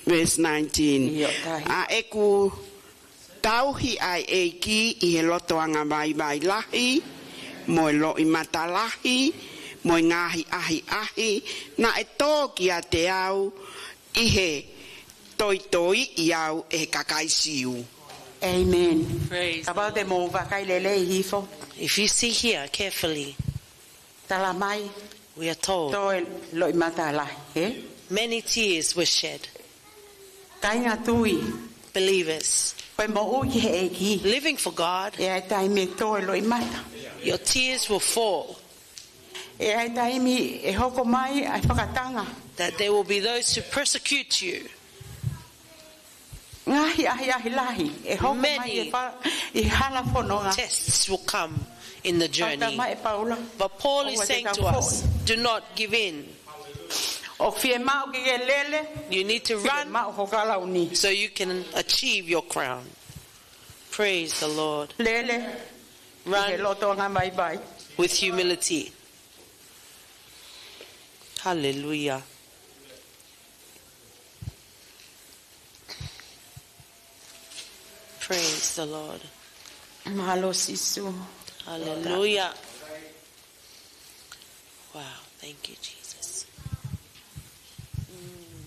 Verse nineteen. ʻIo, tahi. ʻA ʻeku tauhi ʻa e ʻEiki ʻi he loto angavaivai lahi, mo e loʻimata lahi, mo e ngaahi ʻahiʻahi naʻe tō kiate au ʻi he toitoiʻi au ʻe he kakai Siu. Amen. Praise the Lord. Kapau te mou vakai lelei hifo. If you see here carefully, tala mai, we are told, tō e loʻimata lahi, ē? Many tears were shed. Kāinga tui. Believers. Ko e moʻui ki he ʻEiki. Living for God. ʻE ʻi ai e taimi ʻe tō e loʻimata. Your tears will fall. ʻE ʻi ai e taimi ʻe hoko mai ʻa e fakatanga. That there will be those who persecute you. Ngaahi ʻahiʻahi lahi ʻe hoko mai ʻi he fa-, ʻi he hala fononga. Many tests will come in the journey. Tala mai ʻe Paula, ʻoua te tau foʻi. But Paul is saying to us, do not give in. ʻOku fiemaʻu ke ke lele. You need to run. Fiemaʻu ho kalauni. So you can achieve your crown. Praise the Lord. Lele. Run. ʻI he loto angavaivai. With humility. Hallelujah. Praise the Lord. Mālō Sīsū. Hallelujah. Wow, thank you, Jesus. Mm.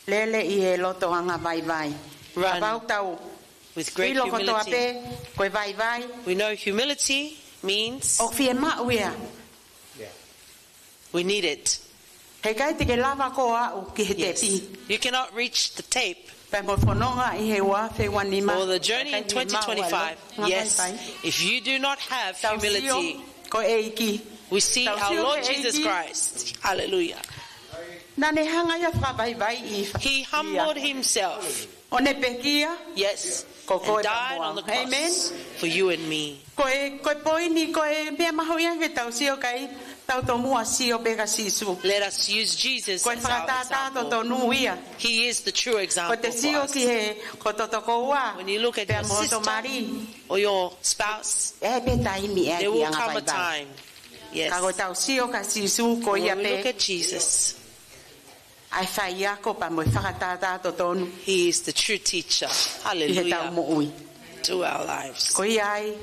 Lele ʻi he loto angavaivai. Run. Kapau tau ʻilo kotoa pē, with great humility. Ko e vaivai. We know humility means ʻoku fiemaʻu ia. Yeah. We need it. Heʻikai te ke lava koe ʻo aʻu ki he tepi. Yes. You cannot reach the tape. Pea mo e fononga ʻi he ua afe ua nima. Or the journey in twenty twenty-five. Yes. If you do not have humility, tau sio ko e ʻEiki. We see our Lord Jesus Christ. Tau sio ki he ʻEiki. Hallelujah. Naʻa ne hanga ia ʻo fakavaivaiʻi ia. He humbled himself. ʻO ne pekia. Yes. Ko koe pea mo au. And died on the cross for you and me. Amen. Ko e, ko e poini, ko e meʻa mahuʻinga ke tau sio ki ai, tau tomuʻa sio pē kia Sīsū. Let us use Jesus as our example. Ko e fakatātā totonu ia. He is the true example for us. Ko e sio ki he, ko ho tokoua, pea mo ho tamariʻi. When you look at your sister or your spouse, ʻe ʻi ai pē taimi ʻe ʻi ai e angavaivai. There will come a time. Yes. Ka ko ʻetau sio kia Sīsū, ko ia pē. When we look at Jesus, ʻa e faiako pea mo e fakatātā totonu. He is the true teacher. Hallelujah. ʻI heʻetau moʻui. To our lives. Ko ia ai,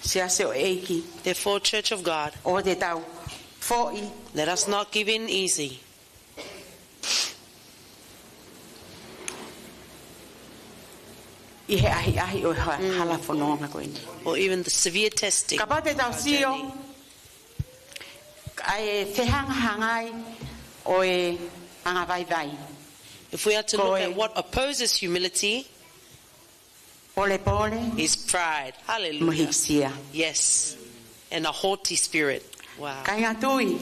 Siasi ʻo e ʻEiki. Therefore, Church of God, ʻoua te tau foʻi. Let us not give in easy. ʻi he ʻahiʻahi ʻo e ha-, hala fononga ko eni. Or even the severe testing. Kapau te tau sio ʻa e fehangahangai ʻo e angavaivai. If we are to look at what opposes humility, polepole, is pride. Hallelujah. Mo e hīkisia. Yes. And a haughty spirit. Wow. Kāinga tui.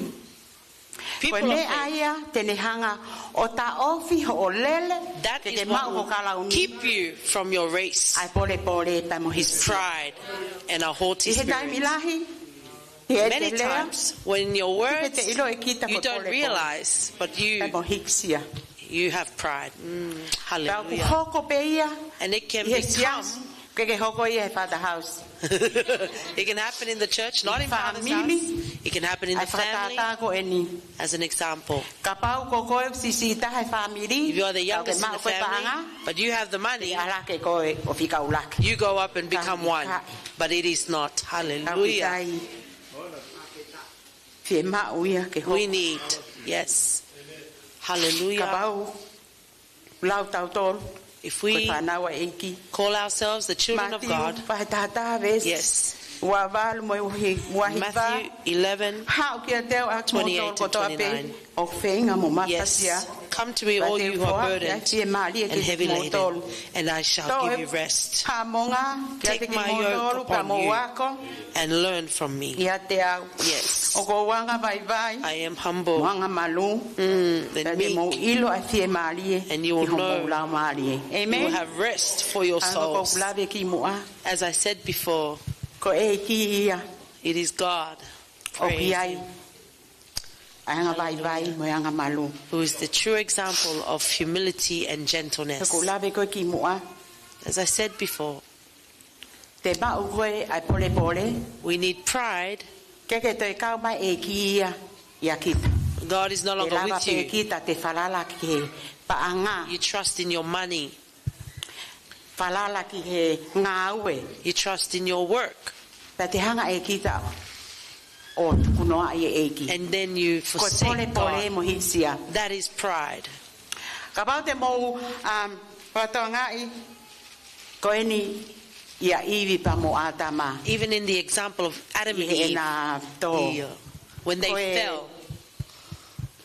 People of faith. Ko e meʻa ia te ne hanga ʻo taʻofi hoʻo lele, that is what will keep you from your race. ʻA e polepole pea mo e hīkisia. Is pride and a haughty spirit. ʻI he taimi lahi, many times, when in your words, you don't realize, but you, you have pride. Mm, hallelujah. And it can become, ke ke hoko ia he Father's house. It can happen in the church, not in Father's house. It can happen in the family. As an example. Kapau ko koe siʻisiʻi taha he family, if you are the youngest in the family, but you have the money, you go up and become one. But it is not. Hallelujah. We need, yes. Hallelujah. Kapau lau tautolu, if we call ourselves the children of God, Mātiu vahe taha taha veesi, yes, ua valu mo e uahi, uahi fā. Matthew eleven, haʻu kiate au ʻa kimoutolu kotoa pē ʻoku feinga mo mafasia. Yes. Come to me, all you who are burdened and heavy laden, and I shall give you rest. Take my yoke upon you and learn from me. ʻIate au. Yes. ʻOku ou angavaivai. I am humble. Mo angamalu. Mm, and meek. Pea te mou ʻilo ʻa e fiemālie ʻi homou laumālie. And you will know. Amen. You will have rest for your souls. ʻA ia ko ʻeku lave kimuʻa. As I said before, ko e ʻEiki ia. It is God. ʻOku ʻi ai ʻa e angavaivai mo e angamalu. Praise him. Hallelujah. Who is the true example of humility and gentleness. Ko ʻeku lave ko ē kimuʻa. As I said before, te maʻu ko ē ʻa e polepole. We need pride. ʻIkai ke toe kau mai e ʻEiki ia ʻia kita. God is no longer with you. ʻE lava pē kita te falala ki he paʻanga. You trust in your money. Falala ki he ngāue. You trust in your work. Pea te hanga ʻe kita ʻo tukunoaʻi e ʻEiki. And then you forsake God. Ko e polepole mo e hīkisia. That is pride. Kapau te mou, um, fakatokangaʻi ko eni ʻia ʻIvi pea mo ʻĀtama. Even in the example of Adam and Eve, ʻi heʻena tō. When they fell,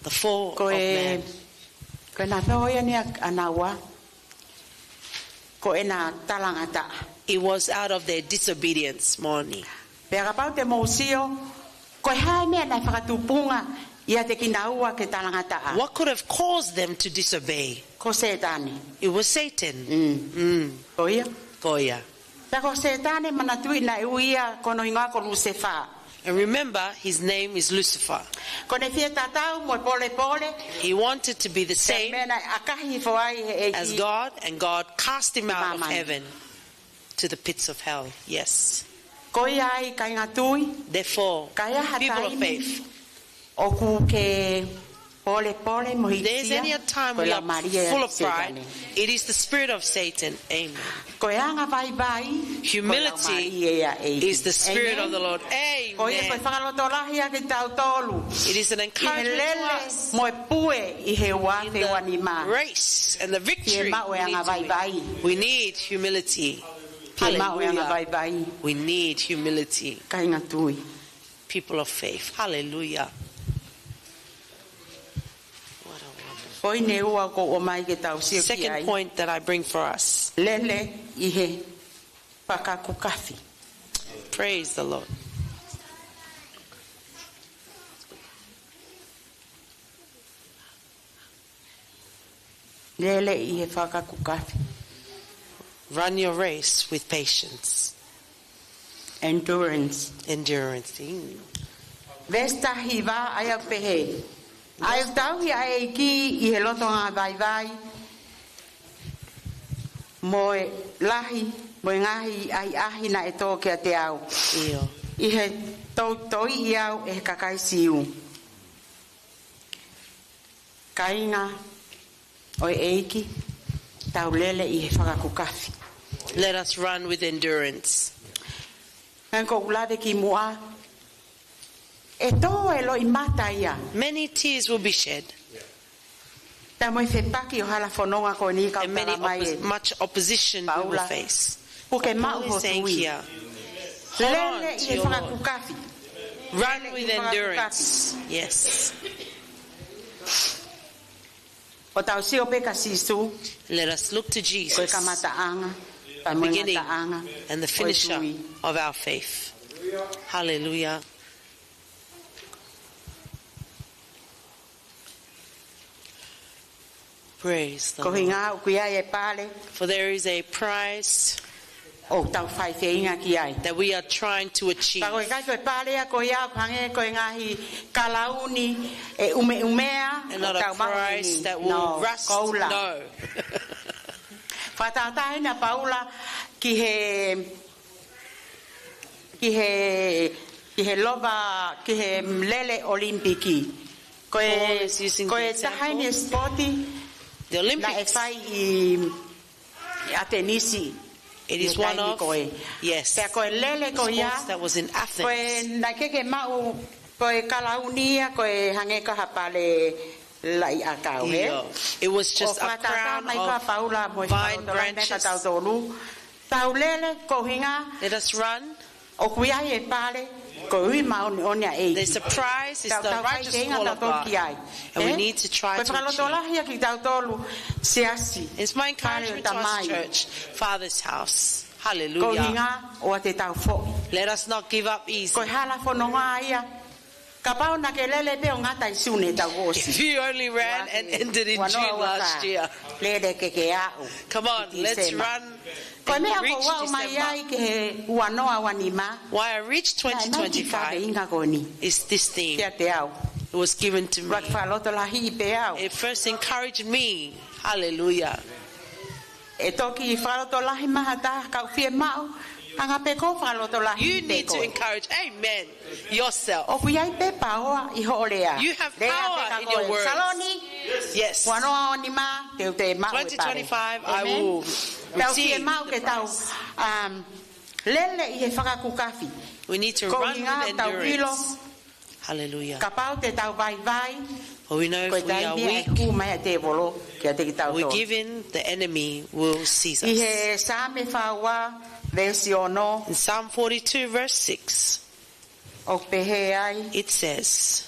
the fall of man. Ko e, ko ʻena tō ia ʻa naua. Ko ʻena talangataʻa. It was out of their disobedience, moʻoni. Pea kapau te mou sio, ko e hā e meʻa naʻe fakatupunga ʻiate kinaua ke talangataʻa? What could have caused them to disobey? Ko Sētane. It was Satan. Mm. Mm. Ko ia. Ko ia. Pea ko Sētane, manatuʻi naʻe ui ia ko hono hingoa ko Lusefā. And remember, his name is Lucifer. Ko ʻene fie tatau mo e polepole. He wanted to be the same as God, and God cast him out of heaven to the pits of hell. Yes. Ko ia ai kāinga tui. Therefore, people of faith, ʻoku ke polepole mo hīkisia, ko e laumālie ʻo Sētane. If there's any time we are full of pride, it is the spirit of Satan. Amen. Ko e angavaivai, ko e laumālie ʻo e ʻEiki. Humility is the spirit of the Lord. Amen. Amen. Ko ia ko e fakalotolahi ʻa kitautolu. It is an encouragement to us. ʻI he lele mo e pue ʻi he ua afe ua nima. In the race and the victory we need to win. Ke maʻu e angavaivai. We need humility. Ke maʻu e angavaivai. Hallelujah. We need humility. Kāinga tui. People of faith. Hallelujah. What a wonderful. Poini ʻe ua ʻoku ou ʻomai ke tau sio ki ai. Second point that I bring for us. Lele ʻi he fakakukafi. Praise the Lord. Lele ʻi he fakakukafi. Run your race with patience. Endurance. Endurance. Mm. Veesi taha hiva ʻa ia ʻoku pehē: ʻA ia ʻoku tauhi ʻa e ʻEiki ʻi he loto angavaivai mo e lahi mo e ngaahi ʻahiʻahi naʻe tō kiate au. ʻIo. ʻI he toutoiʻi au ʻe he kakai Siu. Kāinga ʻo e ʻEiki, tau lele ʻi he fakakukafi. Let us run with endurance. Hangē ko ʻeku lave kimuʻa, ʻe tō e loʻimata ia. Many tears will be shed. Tau mo e fepaki ʻo e hala fononga ko eni, kau And many tala mai oppos- ē. much opposition we will Paula. face. Puke But maʻu Paul is ho saying tui. here, hold Lele on ʻi to he your Lord. fakakukafi. Run Lele ʻi with he fakakukafi. endurance. Yes. ʻO tau sio pē kia Sīsū. Let us look to Jesus, Ko e kamataʻanga, pea mo e beginning ngataʻanga and the ʻo e finisher tui. of our faith. Hallelujah. Praise the Ko Lord. hinga ʻoku ʻi ai e pale For there is a prize ʻoku tau faifeinga ki ai. that we are trying to achieve. Ka ko e kai ko e pale ia ko ia ʻoku hangē ko e ngaahi kalauni ʻe ʻumeʻumea And not ʻoku a tau maʻu prize ʻeni. that will No, rust. koula. No. Fakatātā ʻena Paula ki he ki he, ki he lova, ki he lele ʻOlimipiki. Ko e, Paul is using ko the e taha ʻeni example. e sipoti The Olympics. naʻe fai ʻi, ʻi ʻAtenisi. It is ʻi he one taimi of, ko ē. yes, Pea ko e lele ko ia, sports that was in Athens. ko e naʻe ʻikai ke maʻu, ko e kalauni ia, ko e hangē ko ha pale laʻi ʻakau, ē? Yeah. It was just ʻO a fakatātā crown mai ko ē ʻa of Paula mo e vine fakalotolahi meʻa kia branches. tautolu. Tau lele ko hinga Let us run. ʻoku ʻi ai e pale, ko e ui māʻoniʻoni ʻa e ʻEiki. The surprise is Tau, the tau righteous faifeinga call of tautolu God. ki ai. And we Ē? need to try Ko e to achieve. fakalotolahi ia kia tautolu, siasi. It's my Pale ʻo e encouragement to us, Tamai. church, Father's house. Ko Hallelujah. hinga ʻoua te tau foʻi. Let us not give up easy. Ko e hala fononga ia. Kapau naʻa ke lele pē ʻo ngata ʻi Sune taʻu kuo ʻosi. If you only ran and Ua ke, ended in ua noa June ua last fa. year. Lele ke ke aʻu. Come on, Ki let's Tīsema. run Ko e and meʻa reach ko ʻeku aʻu mai December. ai ki he ua noa ua nima. Why I reached Naʻe mai ki twenty twenty-five kaveinga ko eni. is this theme. Kiate au. It was given to me. Ua ke fakalotolahiʻi pē au. It first encouraged me. Hallelujah. ʻE toki fakalotolahi mai ha taha, kau fiemaʻu, hanga pē koe ʻo fakalotolahi You pē need to koe. encourage, amen, yourself. ʻOku ʻi ai pē paoa ʻi hoʻo lea. You have Lea power pē ka in koe. your words. Saloni, Yes. ua noa ua nima, te u toe maʻu e pale. twenty twenty-five, I Amen. will Tau receive fiemaʻu the ke tau, prize. um, lele ʻi he fakakukafi. We need to Ko run hinga with tau ʻilo, endurance. Hallelujah. Kapau te tau vaivai, But we know ko e if we are taimi ia ʻe weak, hū mai ʻa e tēvolo kiate kitautolu. we give in, the enemy will seize ʻI us. he Saame fā ua, veesi ono, In Psalm forty-two, verse six, ʻoku pehē ai, it says,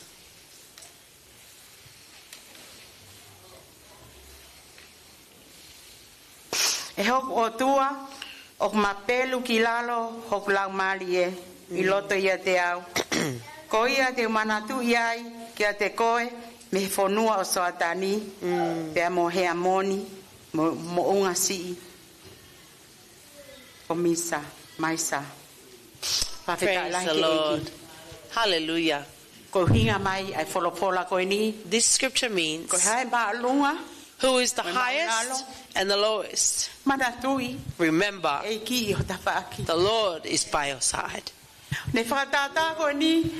ʻE hoku ʻOtua, ʻoku mapelu ki lalo hoku laumālie ʻi Mm. loto ʻiate au. Ko ia te u manatuʻi ai kiate koe mei he fonua ʻo Soatani, Mm. pea mo Heamoni, mo, moʻunga siʻi ʻo Misa, Maisa. Fakafetaʻi Praise lahi the ki he ʻEiki. Lord. Hallelujah. Ko e ʻuhinga mai ʻa e folofola ko eni. This scripture means, Ko hai māʻolunga, who is the ko hai highest māʻulalo. and the lowest? Manatuʻi, Remember, ʻEiki ʻi ho tafaʻaki. the Lord is by your side. Ne fakatātā ko eni,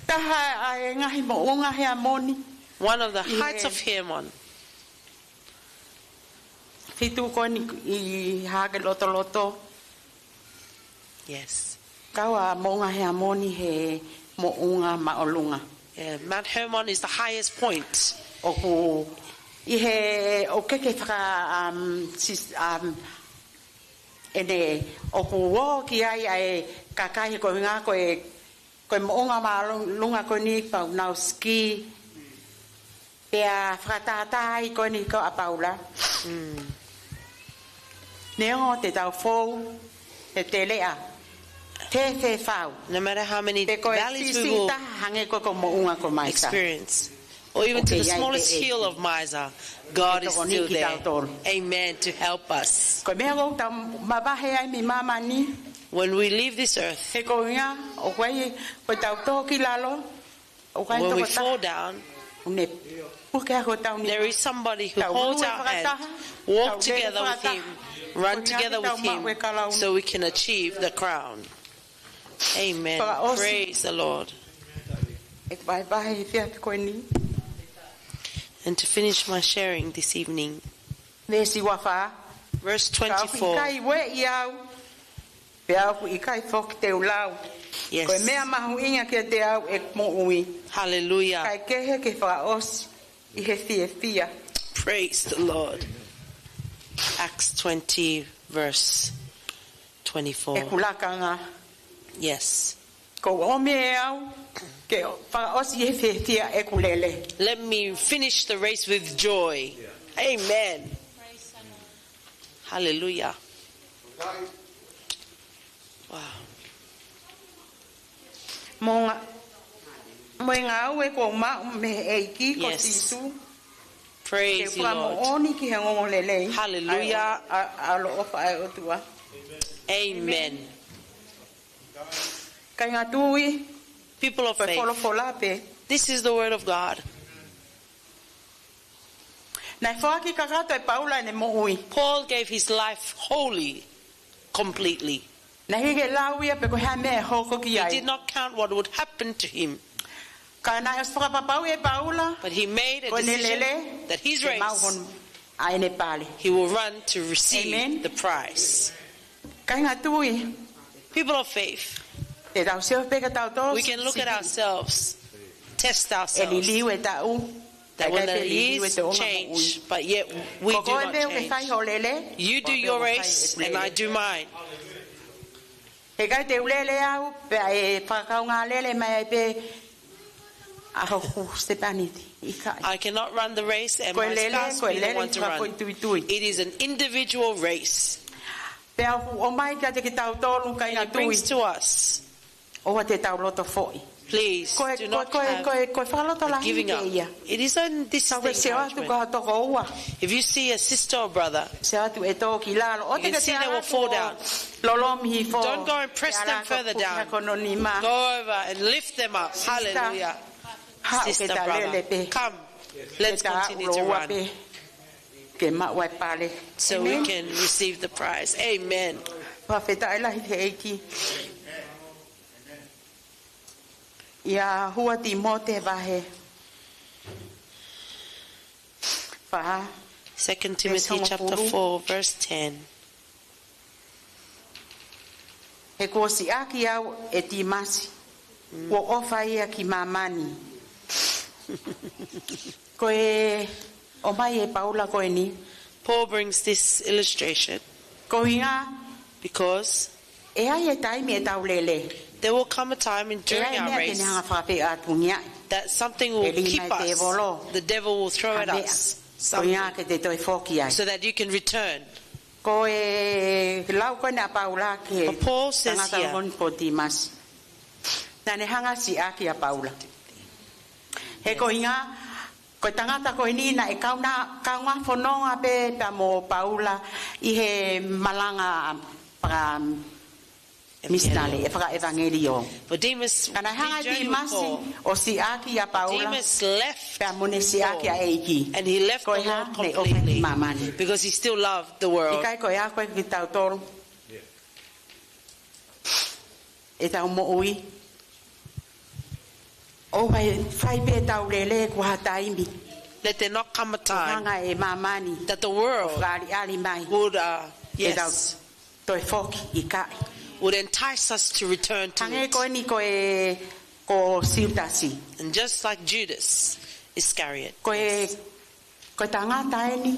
taha ʻa e ngaahi moʻunga Heamoni. One of the ʻI he heights of Hermon. Fitu ko eni ʻi Haʻake Lotoloto. Yes. Kau ʻa Moʻunga Heamoni he moʻunga māʻolunga. Yeah, Mount Hermon is the highest point. ʻOku ʻi he ʻoku ke faka, um, sis, um, ʻene ʻoku ō ki ai ʻa e kakai he ko e ʻuhinga ko e, ko e moʻunga māʻolunga ko eni pau nau ski. Pea fakatātā ai ko eni ko ʻa Paula. Mm. Neongo te tau fou he teleʻa, te fefau. No matter how many Pe ko e valleys we siʻisiʻi will taha hangē ko e ko moʻunga ko Maisa. experience, or even to ʻOku the ʻi ai smallest pē ʻEiki. hill of Mizar, God Ke is tokoni still there. kitautolu. Amen. To help us. Ko e meʻa ʻoku tau mavahe ai mei māmani. When we leave this earth, He ko e ʻuhinga, ʻoku ʻi ai, ko e tau tō ki lalo, ʻoku ʻi ai When we tokotaha. fall down, ʻOku ne puke ʻa hotau nima. there is somebody who Tau holds lue our hand, fakataha. walk Tau lele together with fakataha. him, run Ko e ʻuhinga together ke with tau maʻu him, e kalauni. so we can achieve the crown. Amen. Fakaʻosi. Praise the Lord. ʻE vahevahe he efiafi ko eni. And to finish my sharing this evening, Veesi ua fā. verse Ka ʻoku twenty-four. ʻikai ueʻi au, pea ʻoku ʻikai foki te u lau. Yes. Ko e meʻa mahuʻinga kiate au ʻeku moʻui. Hallelujah. Kae kehe ke fakaʻosi ʻi he fiefia. Praise the Lord. Acts twenty, verse twenty-four. ʻEku lakanga. Yes. Ko u ʻomi ʻe au ke fakaʻosi ʻi he fiefia ʻeku lele. Let me finish the race with joy. Amen. Hallelujah. Wow. Mo e ngā-, mo e ngāue kuo u maʻu mei he ʻEiki ko Sīsū. Yes. Praise the Lord. Ke u fakamoʻoni ki he ongoongolelei. Hallelujah. ʻA e, ʻa, ʻaloʻofa ʻa e ʻOtua. Amen. Kāinga tui. People of faith. Ko e folofola pē. This is the word of God. Naʻe foaki kakato ʻe Paula ʻene moʻui. Paul gave his life wholly, completely. Naʻe ʻikai ke lau ia pe ko e hā e meʻa ʻe hoko ki ai. He did not count what would happen to him. Ka naʻe ʻosi fakapapauʻi ʻe Paula, But he made a decision that his race, ko ʻene lele, ke maʻu hono, ʻa ʻene pale. He will run to receive the prize. Amen. Kāinga tui. People of faith, Te tau sio pē kia tautolu, we can look at ourselves, test ourselves. ʻE liliu e taʻu, That when the years change, but yet we do not change. Ko koe meʻa ke fai ho lele, You do your race, and I do mine. He ʻikai te u lele au, pea ʻe fakakaungālele mai ai pē ʻa hoku sepaniti. ʻIkai. I cannot run the race and my spouse be the one to run. Ko e lele, ko e lele fakafoʻituitui. It is an individual race. Pea ʻoku ʻomai kiate kitautolu, kāinga tui. And it brings to us ʻOua te tau loto foʻi. Please, do not have a giving up. Ko e, ko e, ko e, ko e fakalotolahi pē ia. It is in this encouragement. Ka ke sio atu ki ho tokoua. If you see a sister or brother, sio atu ʻe tō ki lalo. ʻOua te ke tala atu ʻo lolomi hifo. You can see they will fall down. Don't go and press them further down. Ke ala ko puki hako nima. Go over and lift them up. Sister. Hallelujah. Haʻu ke ta lele pē. Sister, brother, come. Let's continue to run. Ke ta ʻuloʻua pē. Ke maʻu ai pale. So we can receive the prize. Amen. Amen. Fakafetaʻi lahi ki he ʻEiki. ʻIa Hua Tīmote vahe fā, Second Timothy chapter four, verse ten. He kuo siʻaki au ʻe Tīmasi, kuo ʻofa ia ki māmani. Ko e ʻomai ʻe Paula ko eni. Paul brings this illustration. Ko e ʻuhinga, because ʻe ʻi ai e taimi ʻe tau lele. There will come a time in, during our race, ʻe ʻi ai e meʻa te ne hanga fakafeʻatungiaʻi. That something will keep us. ʻE lī mai e tēvolo. The devil will throw at us something. Ko e ʻuhinga ke te toe foki ai. So that you can return. Ko e lau ko eni ʻa Paula ki he tangata ko eni ko Tīmasi. But Paul says here, naʻa ne hanga siʻaki ʻa Paula. He ko e ʻuhinga, ko e tangata ko eni naʻe kaungā, kaungā fononga pē pea mo Paula ʻi he malanga fakamisinale, ʻe fakaʻevangeliō. Ka naʻe hanga ʻe Tīmasi ʻo siʻaki ʻa Paula, pea mo ne siʻaki ʻa e ʻEiki. Ko e hā? Naʻe ʻofa ki māmani. Because he still loved the world. ʻIkai ko e ako ia kiate kitautolu ʻetau moʻui. ʻOua ʻe fai pē ʻetau lele, ko ha taimi. Let there not come a time that the world would, uh, yes, ʻo hanga ʻe māmani ʻo fakaʻaliʻali mai ʻetau toe foki, ʻikai. Would entice us to return to it. Hangē ko eni ko e, ko Siutasi. And just like Judas Iscariot. Ko e Ko e tangata eni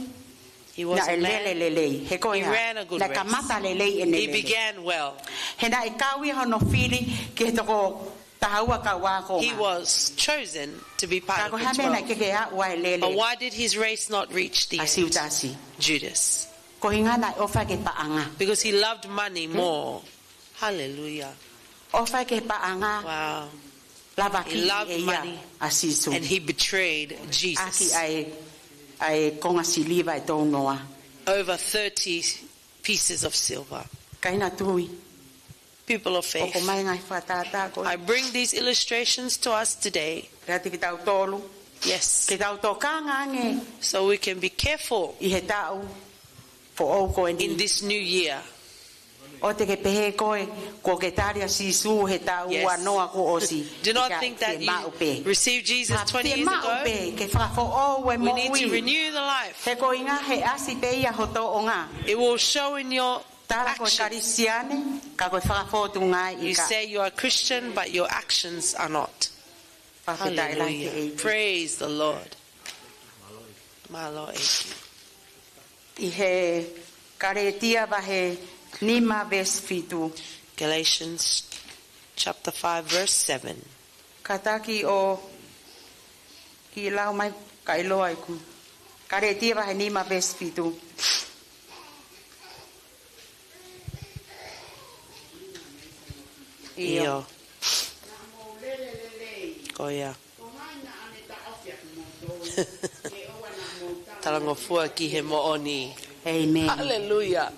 naʻe lele lelei. He ko e hā? He was a man. He ran a good race. Naʻe kamata lelei ʻene lele. He began well. He naʻe kau ia hono fili ki he toko taha ua kau ako. He was chosen to be part of the twelve. Ka ko e hā e meʻa naʻe ʻikai ke aʻu ai e lele? But why did his race not reach the end? ʻA Siutasi. Judas. Ko e ʻuhinga naʻe ʻofa ki he paʻanga. Because he loved money more. Hallelujah. ʻOfa ki he paʻanga. Wow. Lavakiʻi ʻe ia ʻa Sīsū. He loved money and he betrayed Jesus. ʻAki ʻa e, ʻa e konga siliva ʻe tolu noa. Over thirty pieces of silver. Kāinga tui. People of faith. ʻOku ʻomai e ngaahi fakatātā ko ē. I bring these illustrations to us today. Kiate kitautolu. Yes. Ke tau tokanga ange. So we can be careful. ʻI he taʻu foʻou ko eni. In this new year. ʻOua te ke pehē koe, kuo ke tali ʻa Sīsū he taʻu ua noa kuo ʻosi. Yes. Do not think that you received Jesus twenty years ago. ʻIkai, fiemaʻu pē ke fakafoʻou e moʻui. We need to renew the life. He ko e ʻuhinga he ʻasi pē ia ho tōʻonga. It will show in your actions. Tala ko e Kalisitiane, ka ko e fakafōtunga ʻikai. You say you are Christian, but your actions are not. Fakafetaʻi lahi ki he ʻEiki. Hallelujah. Praise the Lord. Mālō ʻEiki. ʻI he Kalētia vahe nima veesi fitu. Galatians chapter five, verse seven. Kātaki ʻo kiʻi lau mai ka ʻiloa ʻeku. Kalētia vahe nima veesi fitu. ʻIo. ʻIo. Ko ia. Talangofua ki he moʻoni. Amen. Hallelujah.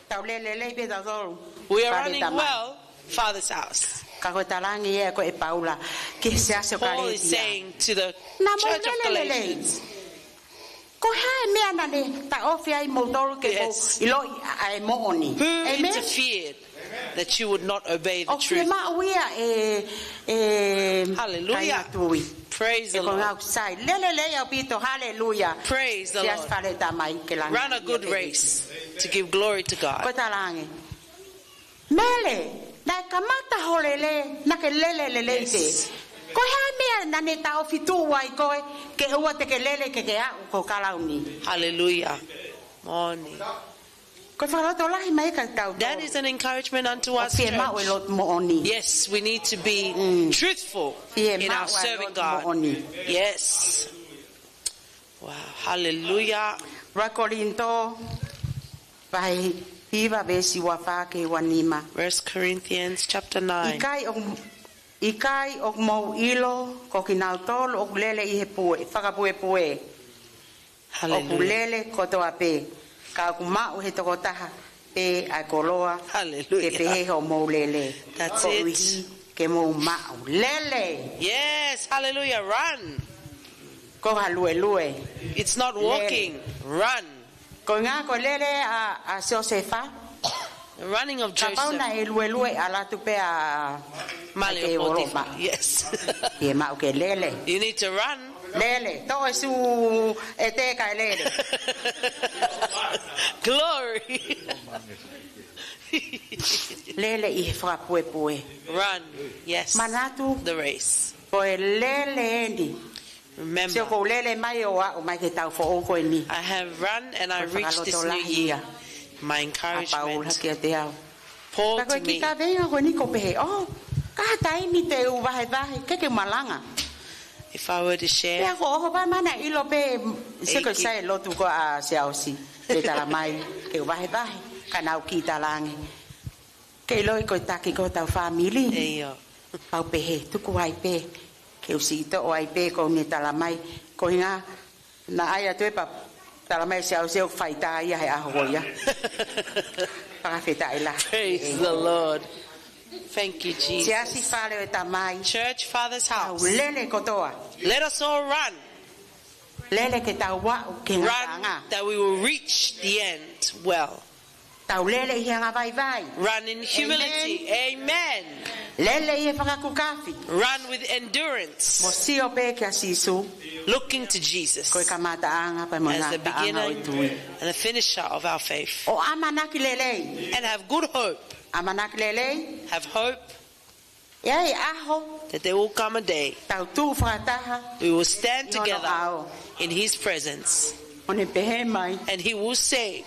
Tau lele lelei pē tautolu. We are running well, Father's house. Ka ko e talaange ia ko e Paula ki he siasi ʻo Kalētia. Paul is saying to the church of Galatians, ko e hā e meʻa naʻa ne taʻofi ai moutolu ke mou ʻiloʻi ʻa e moʻoni? Who interfered that you would not obey the truth? ʻOku fiemaʻu ia ʻe, ʻe kāinga tui. Hallelujah. Praise the Lord. Ko e ngāue sai. Lele lelei ʻaupito, hallelujah. Praise the Lord. Siasi Fale ʻo e Tamai ke langilangiʻia ʻEiki. Run a good race to give glory to God. Ko e talaange. Mele, naʻe kamata ho lele, naʻa ke lele lelei pē. Yes. Ko e hā e meʻa naʻa ne taʻofi tuʻu ai koe, ke ʻoua te ke lele ke ke aʻu ki ho kalauni? Hallelujah. Moʻoni. Ko e fakalotolahi mai ka tau. That is an encouragement unto us, church. ʻOku fiemaʻu e lotu moʻoni. Yes, we need to be truthful in our serving God. Fiemaʻu e lotu moʻoni. Yes. Wow, hallelujah. ʻUluaki Kolinitō, vahe hiva veesi ua fā ki he ua nima. First Corinthians chapter nine. ʻIkai ʻoku, ʻikai ʻoku mou ʻilo, ko kinautolu ʻoku lele ʻi he pue, fakapuepue. Hallelujah. ʻOku lele kotoa pē, ka ʻoku maʻu he tokotaha pē ʻa e koloa, hallelujah, ke pehē hoʻomou lele. That's it. Koeʻuhi ke mou maʻu. Lele. Yes, hallelujah. Run. Ko ha luelue. It's not walking. Lele. Run. Ko e ʻuhinga ko e lele ʻa, ʻa Siosefa. The running of Joseph. Kapau naʻe luelue ʻalu atu pē ʻa Male ʻo Potifa. Yes. ʻE maʻu ke lele. You need to run. Lele. Toʻo e sū ʻete kae lele. Glory. Lele ʻi he fakapuepue. Run, yes. Manatu. The race. Ko e lele eni. Remember. Sio ʻoku ou lele mai ʻo aʻu mai ki he taʻu foʻou ko eni. I have run and I reached this new year. Ko e fakalotolahi ia. My encouragement. ʻA Paula kiate au. Paul to me. Ka ko e kiʻi kaveinga ko eni ʻoku pehē, ʻo, ka ʻi ha taimi te u vahevahe, ke ke malanga. If I were to share. Pea ko hoʻo vahevahe naʻe ʻilo pē, sio ko e sai lotu ko ē ʻa Siaosi. Ke tala mai, ke u vahevahe, ka naʻa ku kiʻi talaange. Ke ʻiloʻi ko e taki ko hotau fāmili. ʻIo. Pau pehē, tuku ai pē. Ke u siʻi toʻo ai pē, ko ʻene tala mai. Ko e ʻuhinga, naʻe ʻai atu ē pea tala mai Siaosi ʻoku faitā ia he ʻaho ko ia. Fakafetaʻi lahi. Praise the Lord. Thank you, Jesus. Siasi Fale ʻo e Tamai. Church, Father's house. Tau lele kotoa. Let us all run. Lele ke tau aʻu ki he ngataʻanga. Run that we will reach the end well. Tau lele ʻi he angavaivai. Run in humility. Amen. Amen. Lele ʻi he fakakukafi. Run with endurance. Mo sio pē kia Sīsū. Looking to Jesus. Ko e kamataʻanga pea mo e ngataʻanga ʻo e tui. As the beginner and the finisher of our faith. ʻO ʻamanaki lelei. And have good hope. ʻAmanaki lelei. Have hope. ʻE ʻi ai e ʻaho. That there will come a day. Tau tuʻu fakataha. We will stand together. ʻI hono ʻao. In his presence. ʻO ne pehē mai. And he will say,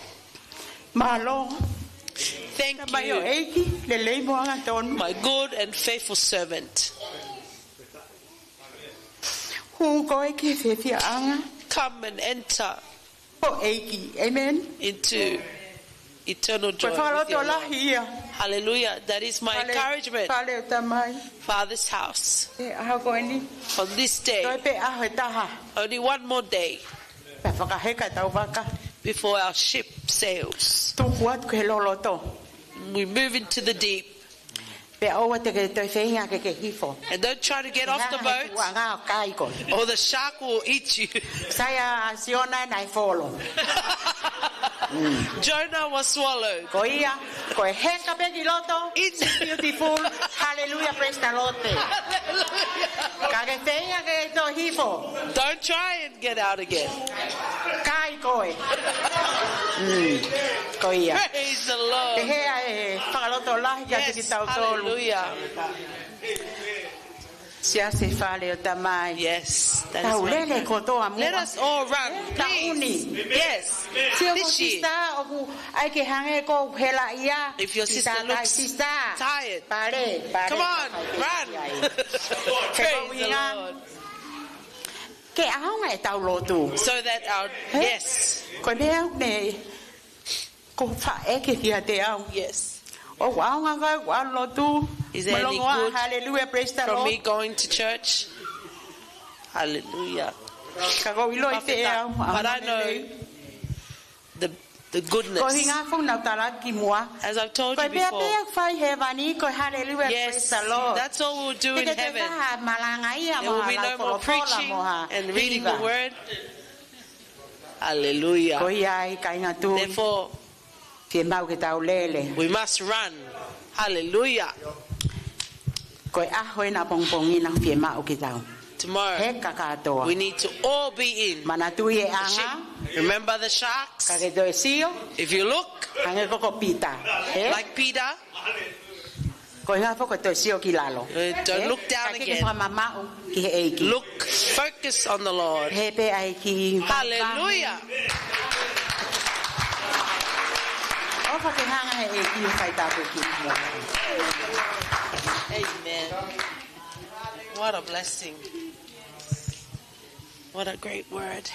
mālō. Thank you. Tamaioʻeiki lelei mo angatonu. My good and faithful servant. Hū koe ki he fiefiaʻanga. Come and enter. ʻO e ʻEiki. Amen. Into eternal joy with your Lord. Ko e fakalotolahi ia. Hallelujah. That is my encouragement. Fale, Fale ʻo e Tamai. Father's house. ʻI he ʻaho ko eni. On this day. Toe pē ʻaho ʻe taha. Only one more day. Pea fakaheka ʻetau vaka. Before our ship sails. Tuku atu ki he loloto. We move into the deep. Pea ʻoua te ke toe feinga ke ke hifo. And don't try to get off the boat. He anga he tuʻuʻanga ʻo kai koe. Or the shark will eat you. Sai ʻa Siona naʻe folo. Jonah was swallowed. Ko ia, ko e heka pē ki loto. It's beautiful. Hallelujah, praise the Lord. Hallelujah. Ka ke feinga ke toe hifo. Don't try and get out again. Kai koe. Mm. Ko ia. Praise the Lord. Pehē ʻa e fakalotolahi kiate kitautolu. Yes, hallelujah. Siasi Fale ʻo e Tamai. Yes, that is Tau my lele prayer. Kotoa muʻa. Let us all run, please. Taʻu ni. Yes, sio ko this year. Sisitā ʻoku ʻai ke hangē ko e helaʻia. If your sister looks tired, come on, run. Praise the Lord. Ke ʻaonga ʻetau lotu. So that our, yes. Ko e meʻa me ko faʻeke kiate au. Yes. ʻOku ʻaonga ka ʻoku ou lotu. Is there any good from me going to church? Hallelujah. Ka ʻoku ou ʻilo ʻiate au, but I know the, the goodness. Ko e ʻuhinga ʻoku ou tala ki muʻa. As I've told you before. Ko e pea pea fai hēvani, ko e hallelujah, praise the Lord. Yes, that's all we'll do in heaven. There will be no more preaching and reading the word. Hallelujah. Ko ia ai, kāinga tui. Therefore, fiemaʻu ke tau lele. We must run. Hallelujah. Ko e ʻaho ʻeni ʻapongipongi ʻeni fiemaʻu ke tau. Tomorrow, heka kātoa. We need to all be in. Manatuʻi e anga. Remember the sharks. Ka ke toe sio. If you look, hangē ko ko Pita. He? Like Peter. Ko e ʻuhinga foki ko e toe sio ki lalo. Uh, don't look down again. Ka ke fakamamaʻu ki he ʻEiki. Look, focus on the Lord. He pē ʻa e ʻEiki. Hallelujah. ʻOfa ke hanga he ʻEiki ʻo fai tāpuekina. Amen. What a blessing. What a great word.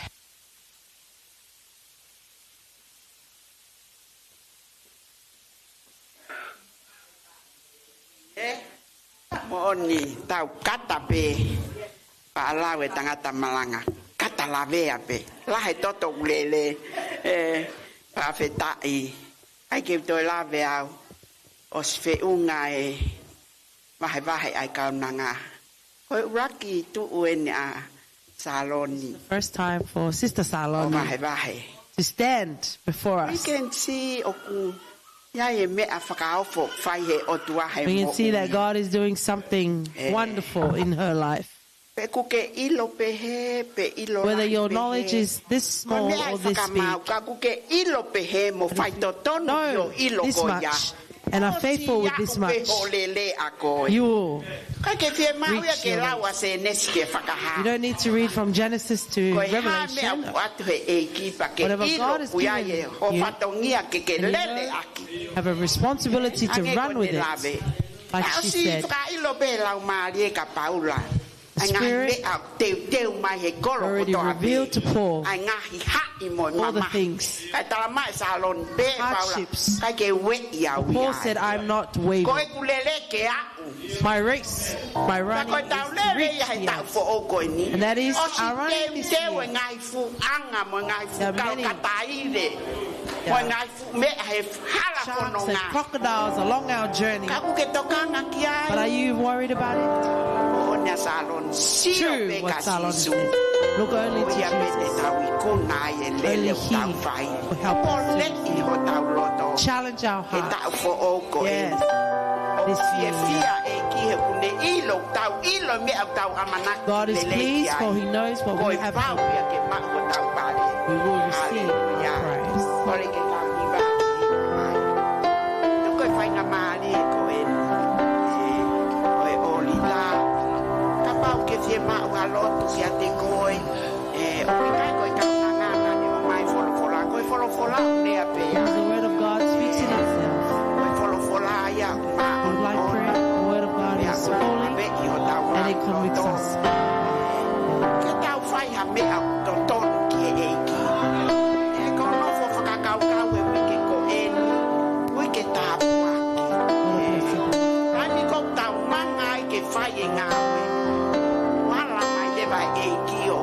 ʻE, moʻoni, tau kata pē, pea lau e tangata malanga, kata lavea pē, lahi e toto ʻoku lele, ʻe, fakafetaʻi, ʻai ke u toe lave au, ʻosi feʻunga e vahevahe ʻa e kaunanga. Ko e ʻuluaki tuʻu ʻeni ʻa Saloni. It's the first time for Sister Saloni ʻo vahevahe. To stand before us. We can see ʻoku ʻi ai e meʻa fakaofo ʻoku fai he ʻOtua he moʻui. We can see that God is doing something wonderful in her life. Pe ʻoku ke ʻilo pehē, pe ʻilo lahi pehē. Whether your knowledge is this small or this big, ko e meʻa ʻe fakamau, ka ʻoku ke ʻilo pehē mo faitotonu ki hoʻo ʻilo ko ia. If you know this much and are faithful with this much, you will reach your limit. ʻOsi ʻaho pē hoʻo lele ʻa koe. ʻIkai ke fiemaʻu ia ke lau ʻa Sēnesi ki he Fakahā. You don't need to read from Genesis to Revelation. Ko e hā e meʻa ʻoku ʻoatu he ʻEiki pea ke ʻilo ʻoku ʻi ai e ho fatongia ke ke lele ʻaki. Whatever God has given you, you have a responsibility to run with it. Hangē ko ʻene lave. Like she said. Naʻe ʻosi fakaʻilo pē ʻe he Laumālie kia Paula. The Spirit already revealed to Paul all the things. ʻA e ngaahi meʻa ʻoku teuteu mai he kolo kotoa pē. ʻA e ngaahi haʻi mo e mamahi. Hardships. Kae talamai ʻe Saloni pē Paula, ʻikai ke ueʻi au ia. Paul said, "I'm not wavering. Ko ʻeku lele ke aʻu." My race, my running is reached yet. Ka ko ʻetau lele ia he taʻu foʻou ko eni. And that is our running this year. ʻOsi teuteu e ngaahi fuʻu anga mo e ngaahi fuʻu kau kataile. There are many, yeah, mo e ngaahi fuʻu meʻa he hala fononga. Sharks and crocodiles along our journey. Ka ʻoku ke tokanga ki ai? But are you worried about it? Moʻoni ʻa Saloni. Sio pē kia Sīsū. True what Saloni said. Look only to Jesus. Ko ia pē te tau ikuna ai e lele ʻoku tau fai. Only he will help us to challenge our hearts. Poleʻi hotau loto he taʻu foʻou ko eni. Yes. This year. ʻOku fiefia e ʻEiki he ʻoku ne ʻilo, tau ʻilo e meʻa ʻoku tau ʻamanaki lelei ki ai. God is pleased, for he knows what we have need. Ko e pau ia ke maʻu hotau pale. We will receive our praise. Haleluia. Kole ke tau hiva mai. Ko e faingamālie ko eni. ʻE, ko e ʻolita. Kapau ʻoku ke fiemaʻu ha lotu kiate koe. ʻE, ʻoku ʻikai ko e kaunanga naʻa ne ʻomai e folofola. Ko e folofola ʻoku lea pē ia. Because the word of God speaks in itself. Ko e folofola ia ʻoku māʻoniʻoni. Like prayer, the word of God is holy, and it convicts us. Ke tau fai ha meʻa ʻoku totonu ki he ʻEiki. ʻE, ko hoʻo nofo fakakaukau he uike ko eni, uike tāpuaki. What a blessing. Taimi ʻoku tau manga ai ke fai e ngāue, ʻoku ala mai leva e ʻEiki ʻo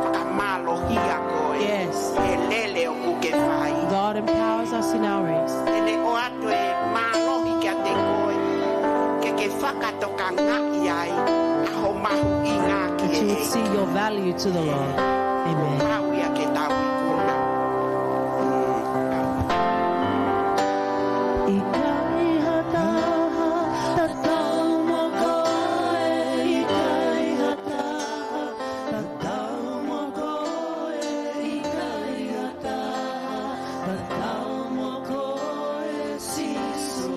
fakamālohia koe. Yes. He lele ʻoku ke fai. God empowers us in our race. Te ne ʻoatu e mālohi kiate koe, ke ke fakatokangaʻi ai ʻa hoʻo mahuʻinga ki he ʻEiki. That you would see your value to the Lord. Amen. Pau ia ke tau ikuna. ʻIkai ha taha tatau mo koe, ʻikai ha taha tatau mo koe, ʻikai ha taha tatau mo koe, Sīsū.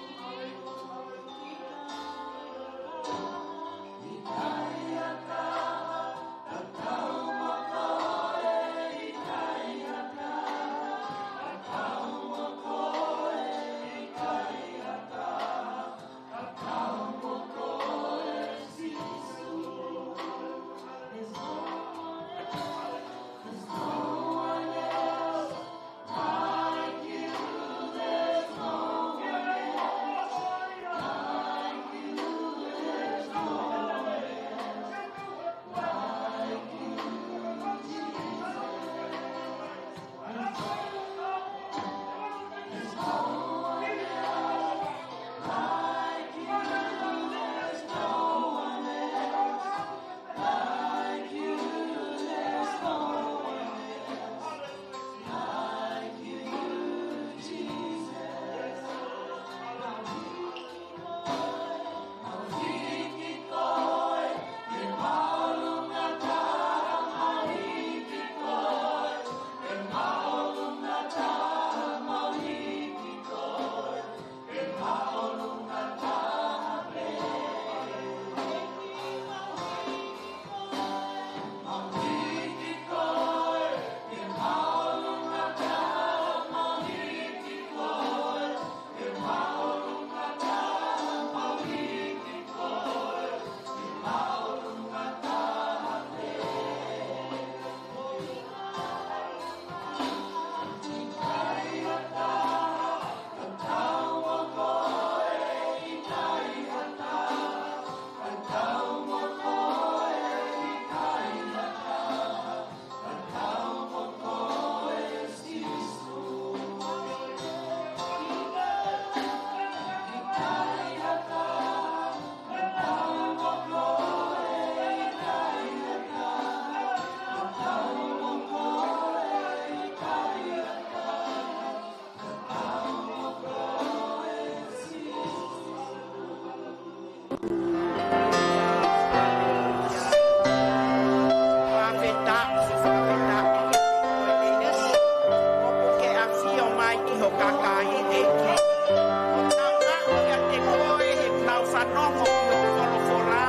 fanongo ki hoʻo folofola,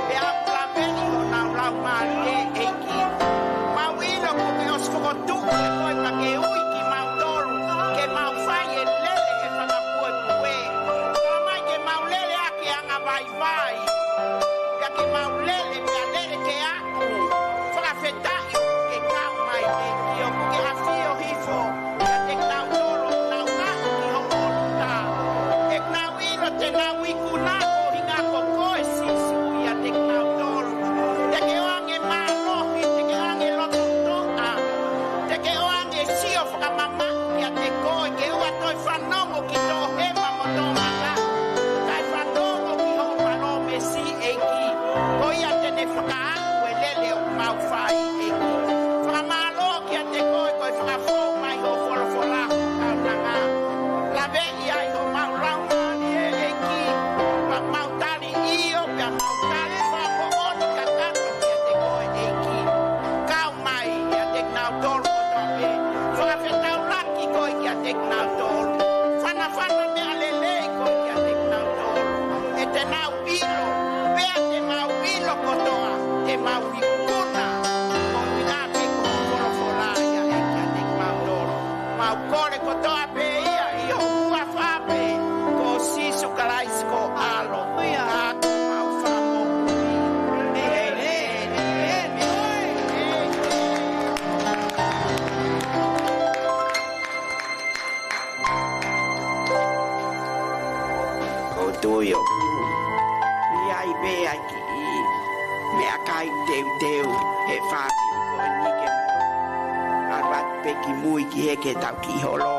pea ʻoku laveʻi honau laumālie, ʻEiki. Mau ʻilo kuo ke ʻosi fokotuʻu ʻe koe pea ke ui kimautolu ke mau fai e lele ʻo e fakapuepue. Tala mai ke mau lele ʻaki e anga vaivai, pea ke mau lele, pea lele ke aʻu, fakafetaʻi ʻoku ke kau mai, ʻEiki, ʻoku ke ʻafio hifo kiate kinautolu ʻoku nau aʻu ki hoʻo ʻolunga. ʻOku nau ʻilo te nau ikuna koeʻuhinga ko koe Sīsū ʻiate kinautolu. Te ke ʻoange mālohi, te ke ʻoange loto toʻa, te ke ʻoange sio fakamamaʻu kiate koe, ke ʻoua toe fanongo ki toʻohema mo toʻomataʻu, kae fanongo ki hoʻo palōmesi, ʻEiki. Ko ia te ne fakaaʻu e lele ʻoku mau fai, ʻEiki. Fakamālō kiate koe ko e fakafou mai hoʻo folofola ki he kaunanga. Laveʻi ai homau laumālie, ʻEiki. Pea mau tali ʻio, pea mau tali fakamoʻoni kakato kiate koe, ʻEiki. Kau mai ʻiate kinautolu kotoa pē. Fakafetaulaki koe kiate kinautolu. Fanafana meʻa lelei koe kiate kinautolu. ʻE te nau ʻilo, pea te mau ʻilo kotoa, te mau ikuna koeʻuhinga pē ko hoʻo folofola ia, ʻEiki, kiate kimautolu. Mau kole kotoa pē ia ʻi ho huafa pē, ko Sīsū Kalaisi ko ho ʻAlo. Ia. Ka ko homau Fakamoʻui. ʻĒmeni. ʻĒmeni. ʻOku ou tui ʻoku ʻi ai pē ʻa e kiʻi meʻakai teuteu he fāmili ko eni ke ʻalu atu pē ki mui ki he ke tau kiʻi holo.